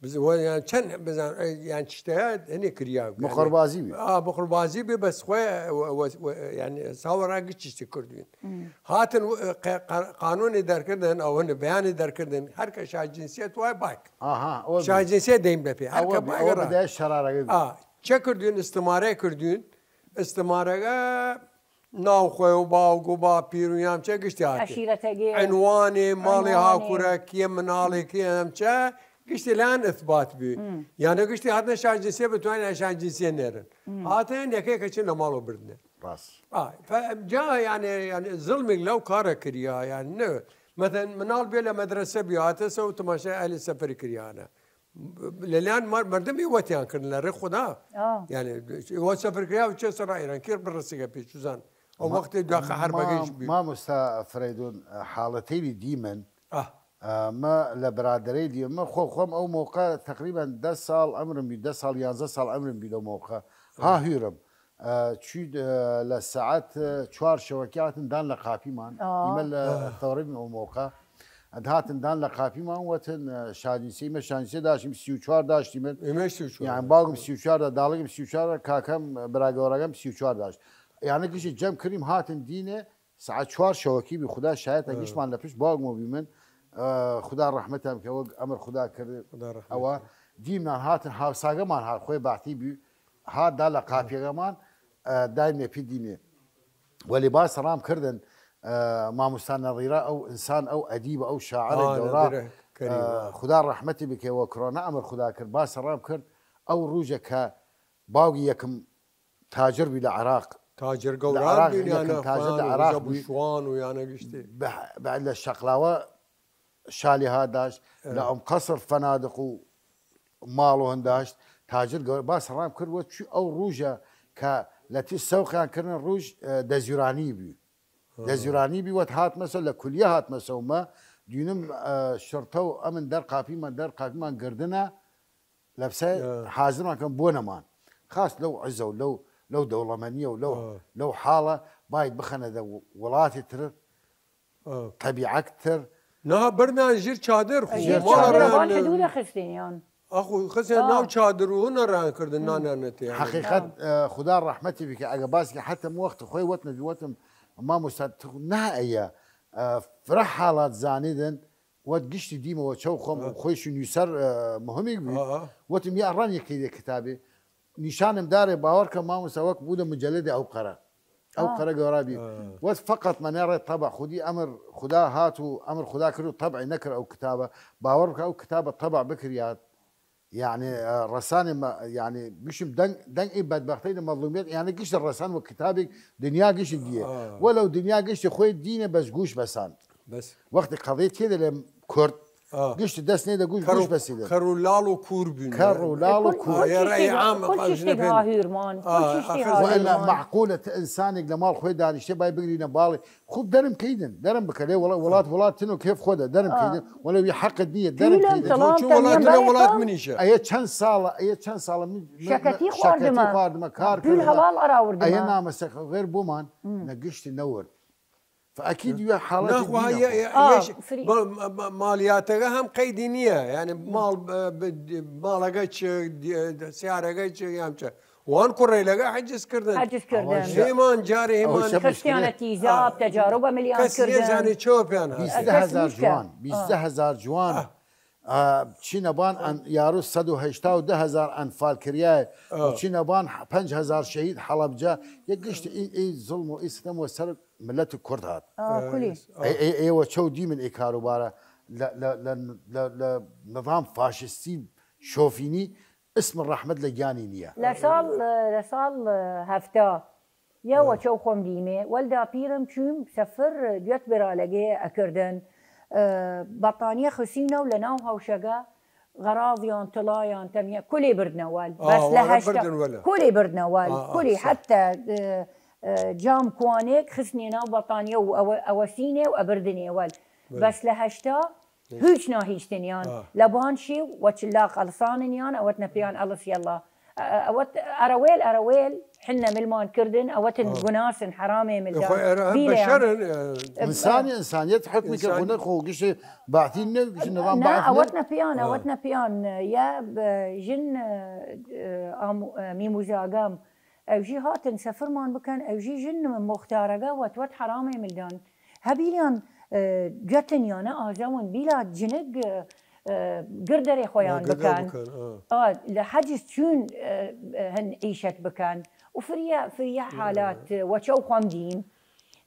بز-، وە یان چەند بزان، ئە، یان چشتەیە هەنێ کریا بێ. مخربازی بێ. ئا، مخربازی بێ، بەس خوێ، وە، وە، وە، یعنی، ساوەڕا گچیشتی کردوین. هاتن، وە، قە-، قە-، قانونی دەرکردن، ئەوەنە بەیانی دەرکردن، هەر کە شاجنسیەت وای باک. ئاها، ئەوە بێ. شاجنسیەت دەیم بەپێ، هەر ئەوە کە بێ، باک ئەوە ڕا. بدایە شەرارەگە بێ. ئا، چە کردوین ئستمارە کردوین، ئستمارەگە ناو خوەی و باوگ و باپیر و یامچە گشتی هاتێ. عشیرەتەگێ. عنوانێ، ماڵێ، عنوانێ. هاکورە کیە، مناڵێ کیە، یامچە گشتی لەیان ئثبات بی. یانە گشتی هاتنە شان جنسیە، بتوانین شان جنسیە نێرن. هاتن یەکێ کە چن لە ماڵ و بردنێ. ڕاست. ئا، فە-، جا یانێ، یانێ زڵمیگ لەو کارە کریا، یانێ نە. مەسەلەن مناڵ بێ لە مەدرەسە بی، هاتە سە و تماشای ئەهل سەفەری کریانە. لەلیان مەر-، مەردم ئێوەتیان کردن لە ڕێ خودا. ئا. یانێ، ئێوە سەفەر کریا و چێ سەر ئێران، کێ بڕەسیگە پێ چوزان. ئەو ما-، وەختێ داخە حربەگەیش ما-، بی. مامۆستا فریدون، حاڵەتەیلی دیمن، ئا. ئا، مە لە برادەرەی دیمن، مە خۆ خۆم ئەو مۆقە تەقریبەن دە ساڵ ئەمرم بی، دە ساڵ، یانزە ساڵ ئەمرم بی لەو مۆقە. ها هویرم. ئە، چوی، ئە، لە ساعەت، ئە، چوار شەوەکی هاتن دان لە قاپیمان. ئا. ئیمە لە ئە. تەوڕی بن ئەو مۆقە. ئەد هاتن دان لە قاپیمان وەتن، ئە، شانیسە، ئیمە شانیسە داشتیم، سی و چوار داشتیمن. ئێمەش سی و چوار یان داشتیم. باوگم سی و چوار دا، داڵگم سی و چوار دا، کاکەم، براگەوەڕەگەم سی و چوار داشت. یانە گشتی جەم کریم هاتن دینێ، ساعەت چوار شەوەکی بی، خودا شایەتە ئە. گشتمان لە پشت باوگمە بیمن، ئە، خودا ڕەحمەتیان بکە، وەک ئەمر خودا کرد. خودا ڕەحمەت ئەوە بکە. دیمنان هاتن هاوساگەمان هات، خوەی باتی بی، هات دا لە قاپیەگەمان، ئە، دایمێ پی دینێ. وەلی باس ڕام کردن، ئە، ماموستا نەڕیرا ئەو ئینسان، ئەو ئەدیبە، ئەو شاعرە ئا، گەورا، نەدرە کەریم، ئە، ئا. خودا ڕەحمەتی بکەی وە کڕۆنە ئەمر خودا کرد، باس ڕام کرد ئەو ڕوژە کە باوگی یەکم تاجر بی لە عراق. تاجر لە گەوران عراق بین یەکم یانە تاجر لە خوان و عراق زەبو بی. شوان و یانە گشتی. بە-، بە-، لە شەقلاوە شالیها داشت، ئە. لە ئەم قەسر فەنادق و ماڵ و هەن داشت، تاجر گەور-، باس ڕام کرد وە چی ئەو ڕوژە کە لە تی سەوقیان کردن ڕوژ، ئە، دەزیرانی بی. ئە. دەزیرانی بی وەت هاتمەسە، لە کولیە هاتمەسە و مە دوینم، ئە، شرتە و ئەمن دەر قاپیمان، دەر قاپیمان گردنە، لە پسە ئە. حازرمان کەم بۆ نەمان. خاس لەو عزە و لەو، لەو دەوڵەمەنیە و لەو، ئە. لەو حاڵە باید بخەنە دە وڵاتی تر، ئە. تەبیعەت تر. نها بردان ژیر چادر خو. ژیر ماڵ چادر ڕێ بان نە-، حدود خستینیان. ئەخو خستیان ئا. ناو چادر و هنە ڕان کردن نانانەتی. حقیقت، ئە، خودا ڕەحمەتی بکە. ئەگە باس کە حتم وەخت خوی وەت نەبی وەتم مامۆستا تو نه ئەیە، ئە، فرە حاڵات زانیدن، وەت گشتی دیمەوە چەو خۆم و ئە. خۆیش نویسەر، ئە، مهمیگ بی. ئە، ئە. وەتم یا ڕان یەکەی لێ کتابێ. نیشانم دارێ باوەڕ کە مامۆستا وەک بوودە مجەلەدێ ئەو قەرە. ئەو ئە. قەرە گەورا بی. ئە. وەت فقط مەنێڕێ طبع خودی ئەمر خودا هات و ئەمر خودا کرد و طبعی نەکرد ئەو کتابە. باوەڕ بکە ئەو کتابە طبع بکریات. یعنی، ئە، ڕەسانێ مە-، یعنی، بشم دەنگ، دەنگ ئی بەدبەختەی لە مەظلومیەت، یعنی، گشت ڕەسان وە کتابێک دنیا گشت دیە. ئا. وەلەو دنیا گشت خۆی دینە بەس گوش بەسان. بەس. وەختی قەضیە تێدە لە کورد، ئا. گشت دەس نێدە گوش، کەڕ و، گوش بەسیدە. کەڕ و لاڵ و کوور بین. کەڕ و لاڵ و کل، کوور. کل ئا، یارا تیشتێک، ئام کل قاژنە تیشتێک بین. هاهیرمان، کل ئا، تیشتێک ئەخر وەئەللا هاهیرمان. مەعقولە ت ئنسانێک لە ماڵ خۆی دانیشتێ بای بگرینە باڵێ. خوب دەرم کەیدن، دەرم بکە، لێ وڵا-، وڵات، وڵات تنۆ کێف خۆدە، دەرم آه. کەیدن، وەلە وی حەقت نییە، دەرم پیلم کەیدن. تەڵام چۆن وڵات تەمیان نە بەرێ وڵات تام. منیشە. ئەیە چەند ساڵە، ئەیە چەند ساڵە من، من، شەکەتی من خواردمە. شەکەتی خواردمە، کار پول کردمە. هەواڵ ئەراوردمە. ئەیە نامەسە غێر بۆمان، مم. نەگشتی نەورد. فەئەکید وێ حاڵەتی نەخوا دینە یە، خۆ. یە، آه، یەش، فری. بە، مە-، مە-، ماڵیاتەگە هەم قەیدی نییە، یعنی ماڵ، بە، بە، ماڵەگە چ، دی-، سیارەگە چ، یان چ. وان کوڕەیلەگە حەجز کردن. حەجز کردن. ئەوە شە-، هێمان جارێ ئەوە هێمان شە مشکلە. خستیانە تیزاب، آه. تەجارب ئەمەلیان کەس کردن. نێزانێ چۆ پیان هات. بیست کەس هەزار نیشکە. جوان، بیست آه. هەزار جوان. آه. ئا، چینەبان ئەن-، یارو سەد و هەشتا و دە هەزار ئەنفال کریایە. آه. و چینەبان ح-، پەنج هەزار شەهید حەڵەبجە. یە گشت ئی، ئی زڵم و ئی ستەم وە سەر ملەت کورد هات. آه، کولی. ئێ، ئێ، ئێوە چەو دیمن ئێ کاروبارە لە، لە، لە، لە، لە نظام فاشستی شۆفینی اسم ڕەحمەت لە گیانی نییە. لە ساڵ، لە ساڵ هەفتا یە وە چەو خۆم دیمێ، وەل داپیرم چویم سەفر دوێت برالەگێ ئەکردن، ئە، بەتانیە خسینە و لە ناو هەوشەگە غەراضیان، تڵایان، تەمیە، کولێ بردنە وەل. ئا، بەس لە وەڵە هەشتا، بردن وەلە. کولێ بردنە وەل، ئا، ئا، کولی سا. حەتە، ئە، ئە، جام کوانێک خستنێ ناو بەتانیە و ئەوە، ئەوەسینێ و ئەبردنێ وەل. بەس. بەس لە هەشتا هیچ ناهیشتنیان. ئا. لە بان شیو وە چلاق ئەڵساننیان، ئەوەت نەپیان ئەڵس یەڵا. ئە-، ئەوەت ئەرەوێل، ئەرەوێل حنە ملمان کردن، ئەوەتن ئا. گوناسن، حرامێ ملدان. خۆ ئێرە هەم بیلێ بەشەرن، ئە، ئە، ئینسانی، ئینسانیەت حکمی کە ئینسان. خۆنە خۆ گشت باعثی نە، گشت نظام نا، باعث ئەوەت نە. نەپیان، ئا. ئەوەت نەپیان. یا ب-، ژن، ئە، ئە، ئامو-، ئە، میموزاگام. ئەوژی هاتن سەفرمان بکەن، ئەوژی ژن مختارەگە وەت وەت حرامێ ملدان. هەبیلیان، ئە، گەتن یانە ئازەون بیلا جنگ، ئە، گردەرێ خۆیان ئا، گردەر بکەن. بکەن، ئا. ئا، لە حەجز چون، ئە، ئە، هن عیشەت بکەن. و فریا فریا حالات وە چەو خوەم دیم.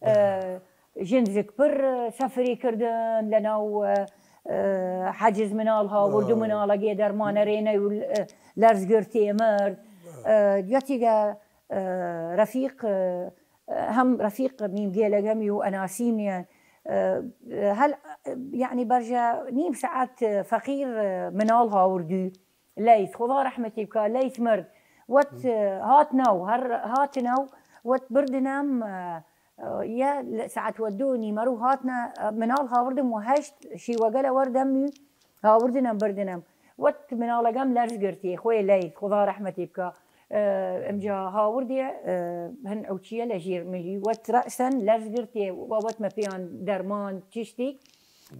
ئە، ژن زگپڕ سەفری کردن لە ناو، ئە، حەجز مناڵ هاورد و مناڵەگێ دەرمانە رێنەی و لەرز گرتێ مرد. ئە، یەتیگە، ئە، رەفیق، ئە، هەم رەفیق میم گێلەگەمی و ئەناسیمیە. ئە، هەل، یەعنی بەرژە نیم سەعات فەقیر مناڵ هاوردوی. لەیث، خودا رەحمەتی بکا، لەیث مرد. وەت هاتنەو، هەر هاتنەو، وەت بردنەم، ئە، ئە، یە لە ساعەت وە دو نیمەرو هاتنە، ئە، مناڵ هاوردم و هەشت شیوەگە لە وەردەم هاوردنەم بردنەم. وەت مناڵەگەم لەرز گرتێ، خوێ لەیث، خودا رەحمەتی بکا. ئە، ئمجا هاوردێ، ئە، هن ئەوچیە لە ژیر ملی، وەت رەسەن لەرز گرتێ، وە وەت مە پێیان دەرمان چشتیک،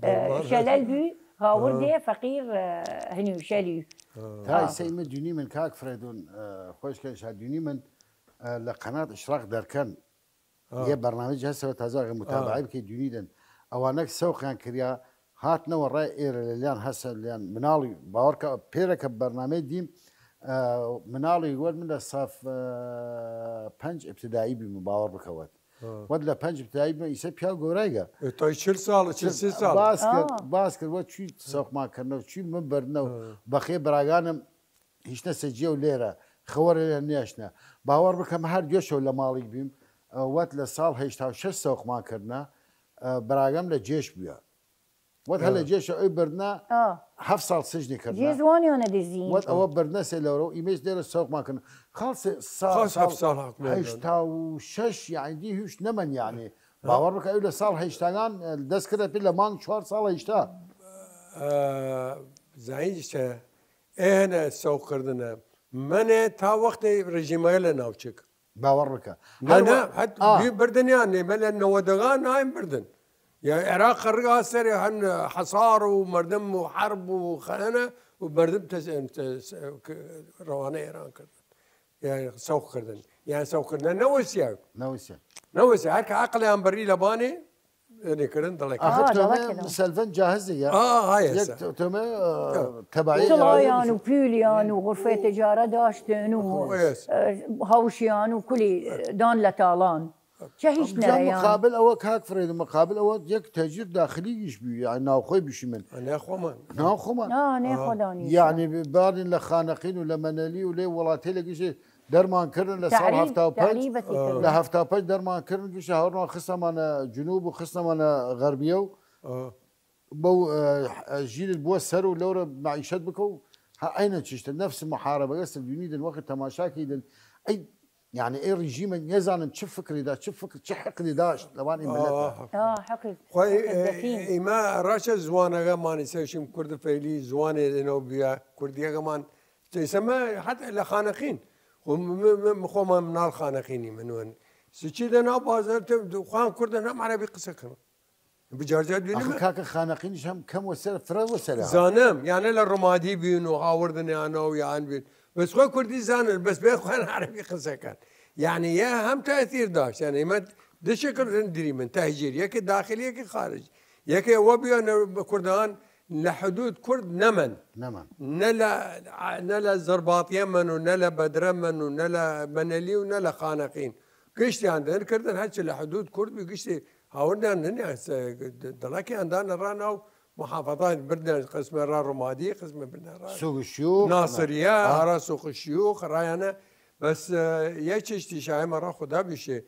ئە، شەلەل بوی، هاوردێ فەقیر، ئە، هنیو شەلی. تای سەی من دونی من کاک فرەیدون، ئە، خوەشکەن شا دونی من، ئە، لە قەنات ئشراق دەرکەن. یە بەرنامەج هەسەوە تازە ئەگە متابعەی بکەی دونی دەن. ئەوانەک سەوقیان کریا، هاتنەوە ڕای ئێرە لەلیان هەسە لیان مناڵی باوەڕ کە پێرە کە بەرنامەی دیم، ئە، مناڵی وەرد من لە ساف، ئە، پەنج ابتدایی بیم باوەڕ بکەوەت. وەت لە پەنج ابتدایی بیم ئیسە پیاو گەورایگە. ئێ، تای چل ساڵە، چل سێ ساڵە. باس کرد، باس کرد، وەت چوی سەوقمان کردنەوە، چوی من بردنەوە. بەخێ براگانم هیچنە سەجیە و لێرە خەوەرە لێ نیاشنە. باوەڕ بکەم هەر دوێشەو لە ماڵیک بیم، ئە، وەت لە ساڵ هەشتا و شەش سەوقمان کردنە، ئە، براگەم لە جێش بویە. وەت هەر لە جێشە ئەوی بردنە، هەفت ساڵ سجنی کردنە. جێ زوانیانە دزین. وەت ئەوە بردنە سێ لەورە و ئیمەیش لێرە سەوقمان کردن. خاڵ سێ ساڵ، خاڵ هەفت ساڵ حەق لێ هەشتا و شەش، یعنی، دی هیچ نەمەن، یعنی. باوەڕ بکە ئەو لە ساڵ هەشتاگان، ئە، دەست کردە پێ لە مانگ چوار ساڵ هەشتا. ئە، زانیشە، ئێ هەنە سەوق کردنە. منێ تا وەختێ رژیمەگە لە ناوچک. باوەڕ بکە. نە، هەر نە، وە-، هەت ئا. بی بردنیان نێ، مە لە نەوەدەگان نایم بردن. یا عێراق خەڕگا سەرێ هەن حەسار و مەردم و حەرب و خەنە و مەردم تەس-، تەس-، ک-، ڕەوانە ئێران کردن. یا سەوق کردن. یا سەوق کردن. نەوەسیە. نەوەسیە. نەوەسیە. هەر کە عەقڵیان بەری لە بانێ، ئەنێ کردن دەڵێ ئاخر ئا، تۆمێ دەڵێ کردن. سەلڤەن جاهزی یا؟ ئا، ها، یەک یەسە. تۆ-، تۆمێ، ئە، تەبایی تڵایان ئێرانی و پیلیان و غرفەی تجارە داشتن و، ئە، هاوشیان و کولی دان لە تاڵان. چە هیچ جا نەرەیان. مقابل ئەوە کاک فرەید، مقابل ئەوە یەک تەجیر داخلیگیش بی، یعنی ناوخۆی بشی من. ئەنێ خۆمان. ناو خۆمان. ئا، نێ ئا. خۆدانی. یعنی بارین لە خانەقین و لە مەنەلی و لێ وڵاتێ لە گیشێ دەرمان کردن لە ساڵ تعریب، هەفتا و پەنج. تعریبەتی کردن. لە هەفتا و پەنج دەرمان کردن گیشە هەوڕان خستەمانە جنوب و خستەمانە غەربیە و ئا. بەو، ئە، ژیرت بووە سەر و لەورە معیشەت بکە و هە عینە چشتە نەفس محاربەگە سە دونی دن وەخت تەماشا کەیدن. ئەی، یعنی، ئەی رژیمە نێزانم چ فکری دا، چ فکر، چ حقدی داشت لەوان ئەی ملەتە. ئا، حەقی، خوای، حەقی ئە، دەتین. ئیمە ڕاشە زوانەگە مانی سەشیم کورد فەیلی زوانێ لەنەو بیا، کوردیەگەمان، چەیسەمە حەت لە خانەقین. خو م-، م-، م-، خۆمان مناڵ خانەقینی منوەن. سچی دە ناو بازار تە، خوان کوردە نام عەرەبی قسە کردن. بجارجار دوێنێ ئەخە مە- کاکە خانەقینیش هەم کەم وەسەر، فرە وەسەر. زانم، یانە لە ڕمادی بین و هاوردن یانە و یان بین. بەس خۆ کوردی زانن، بەس بێ خوان عەرەبی قسە کەن. یعنی، یە هەم تەئثیر داشت. یعنی، ئمە دشە کردن دری من، تەهجیر. یەکە داخلی، یەکە خارج. یەکە ئەوە بیانە بە کوردان لە حدود کورد نەمەن. نەمەن. نە لە، نە لە زەرباتیە من و نە لە بەدرە من و نە لە مەنەلی و نە لە خانەقین. گشتیان دەر کردن، هەرچی لە حدود کورد بی گشتی هاوردان دنیا س-، دڵەکیان دانە ڕا ناو محافظات بردن، قسمە ڕا ڕمادی، قسمە بردن ڕا سوق شیوخ، ناصریە، ئا. ئارا سوق شیوخ، ڕایانە. بەس، ئە، یە چشتی شایمە ڕا خدا بشه،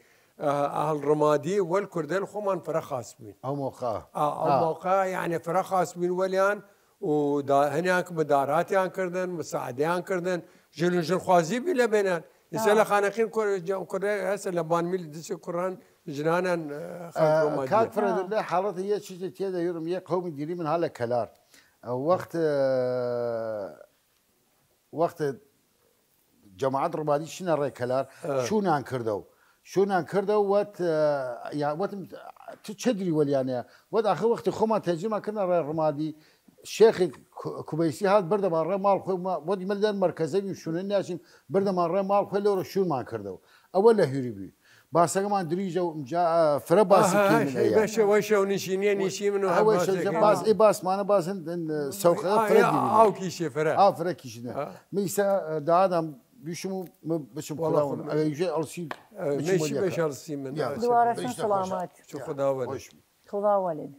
ئە، ئەهل ڕمادی وەل کوردەل خۆمان فرە خاص بین. ئەو موقع. ئا، ئەو ئا. موقع، یعنی فرە خاص بین وەلیان و دا-، هەنیان کە مداراتیان کردن، مساعدەیان کردن، ژن و ژن خوازی بی لە بینان. ئیسە ئا. لە خانەقین کور-، جا-، کوردە هەسە لە بان میل دسی کوڕان ژنانان، ئە، خان ئە، ڕۆمادیە. کاک فرەدون، ئا. لە حاڵەتە یە چیزی تێدە یورم، یە قەومی دیری من هالە کەلار. ئە، وەخت، ئە، وەخت جەماعەت ڕۆمادی شینە ڕێ کەلار، ئە. شوونان کردەو. شوونان کردەو وەت، ئە، یا وەتم، تو چەدری وەلیانەیە؟ وەت ئاخر وەختی خۆمان تەجریمان کردنە ڕێ ڕۆمادی، شێخی کو-، کوبەیسی هات بردەمان ڕێ ماڵ خۆی، ما-، وەدی مە لەر مەرکەزە بیم شوونە نیاشیم، بردەمان ڕێ ماڵ خۆی لەوڕە شوونمان کردەو. ئەوە لە هویری بی. باسەگەمان دریژە و ئمجا، ئە، فرە باسی ئاها، کەیمن ئەیە. بەشە وەشە و نشینیە نشی من و هەر ئەوە باسێ شەجە کەم. باس، ئەی باسمانە باس هەن، هەن، ئە، سەوقە ئا، فرە یا، دیرینە. ئاو کیشێ فرە. ئاو فرە کیشینە. ئا. میسە، ئە، دادام بیشم و م-، بچم وەڵا کلاون. خۆ ئەگەر جێ ئەڵسی، ئە، بچم مەیشی وەلیەکە. بەش ئەڵسی من، یا، ئاشە. دوارەسن بەش سەلامەت. چو خدا وەلی. خدا وەلید.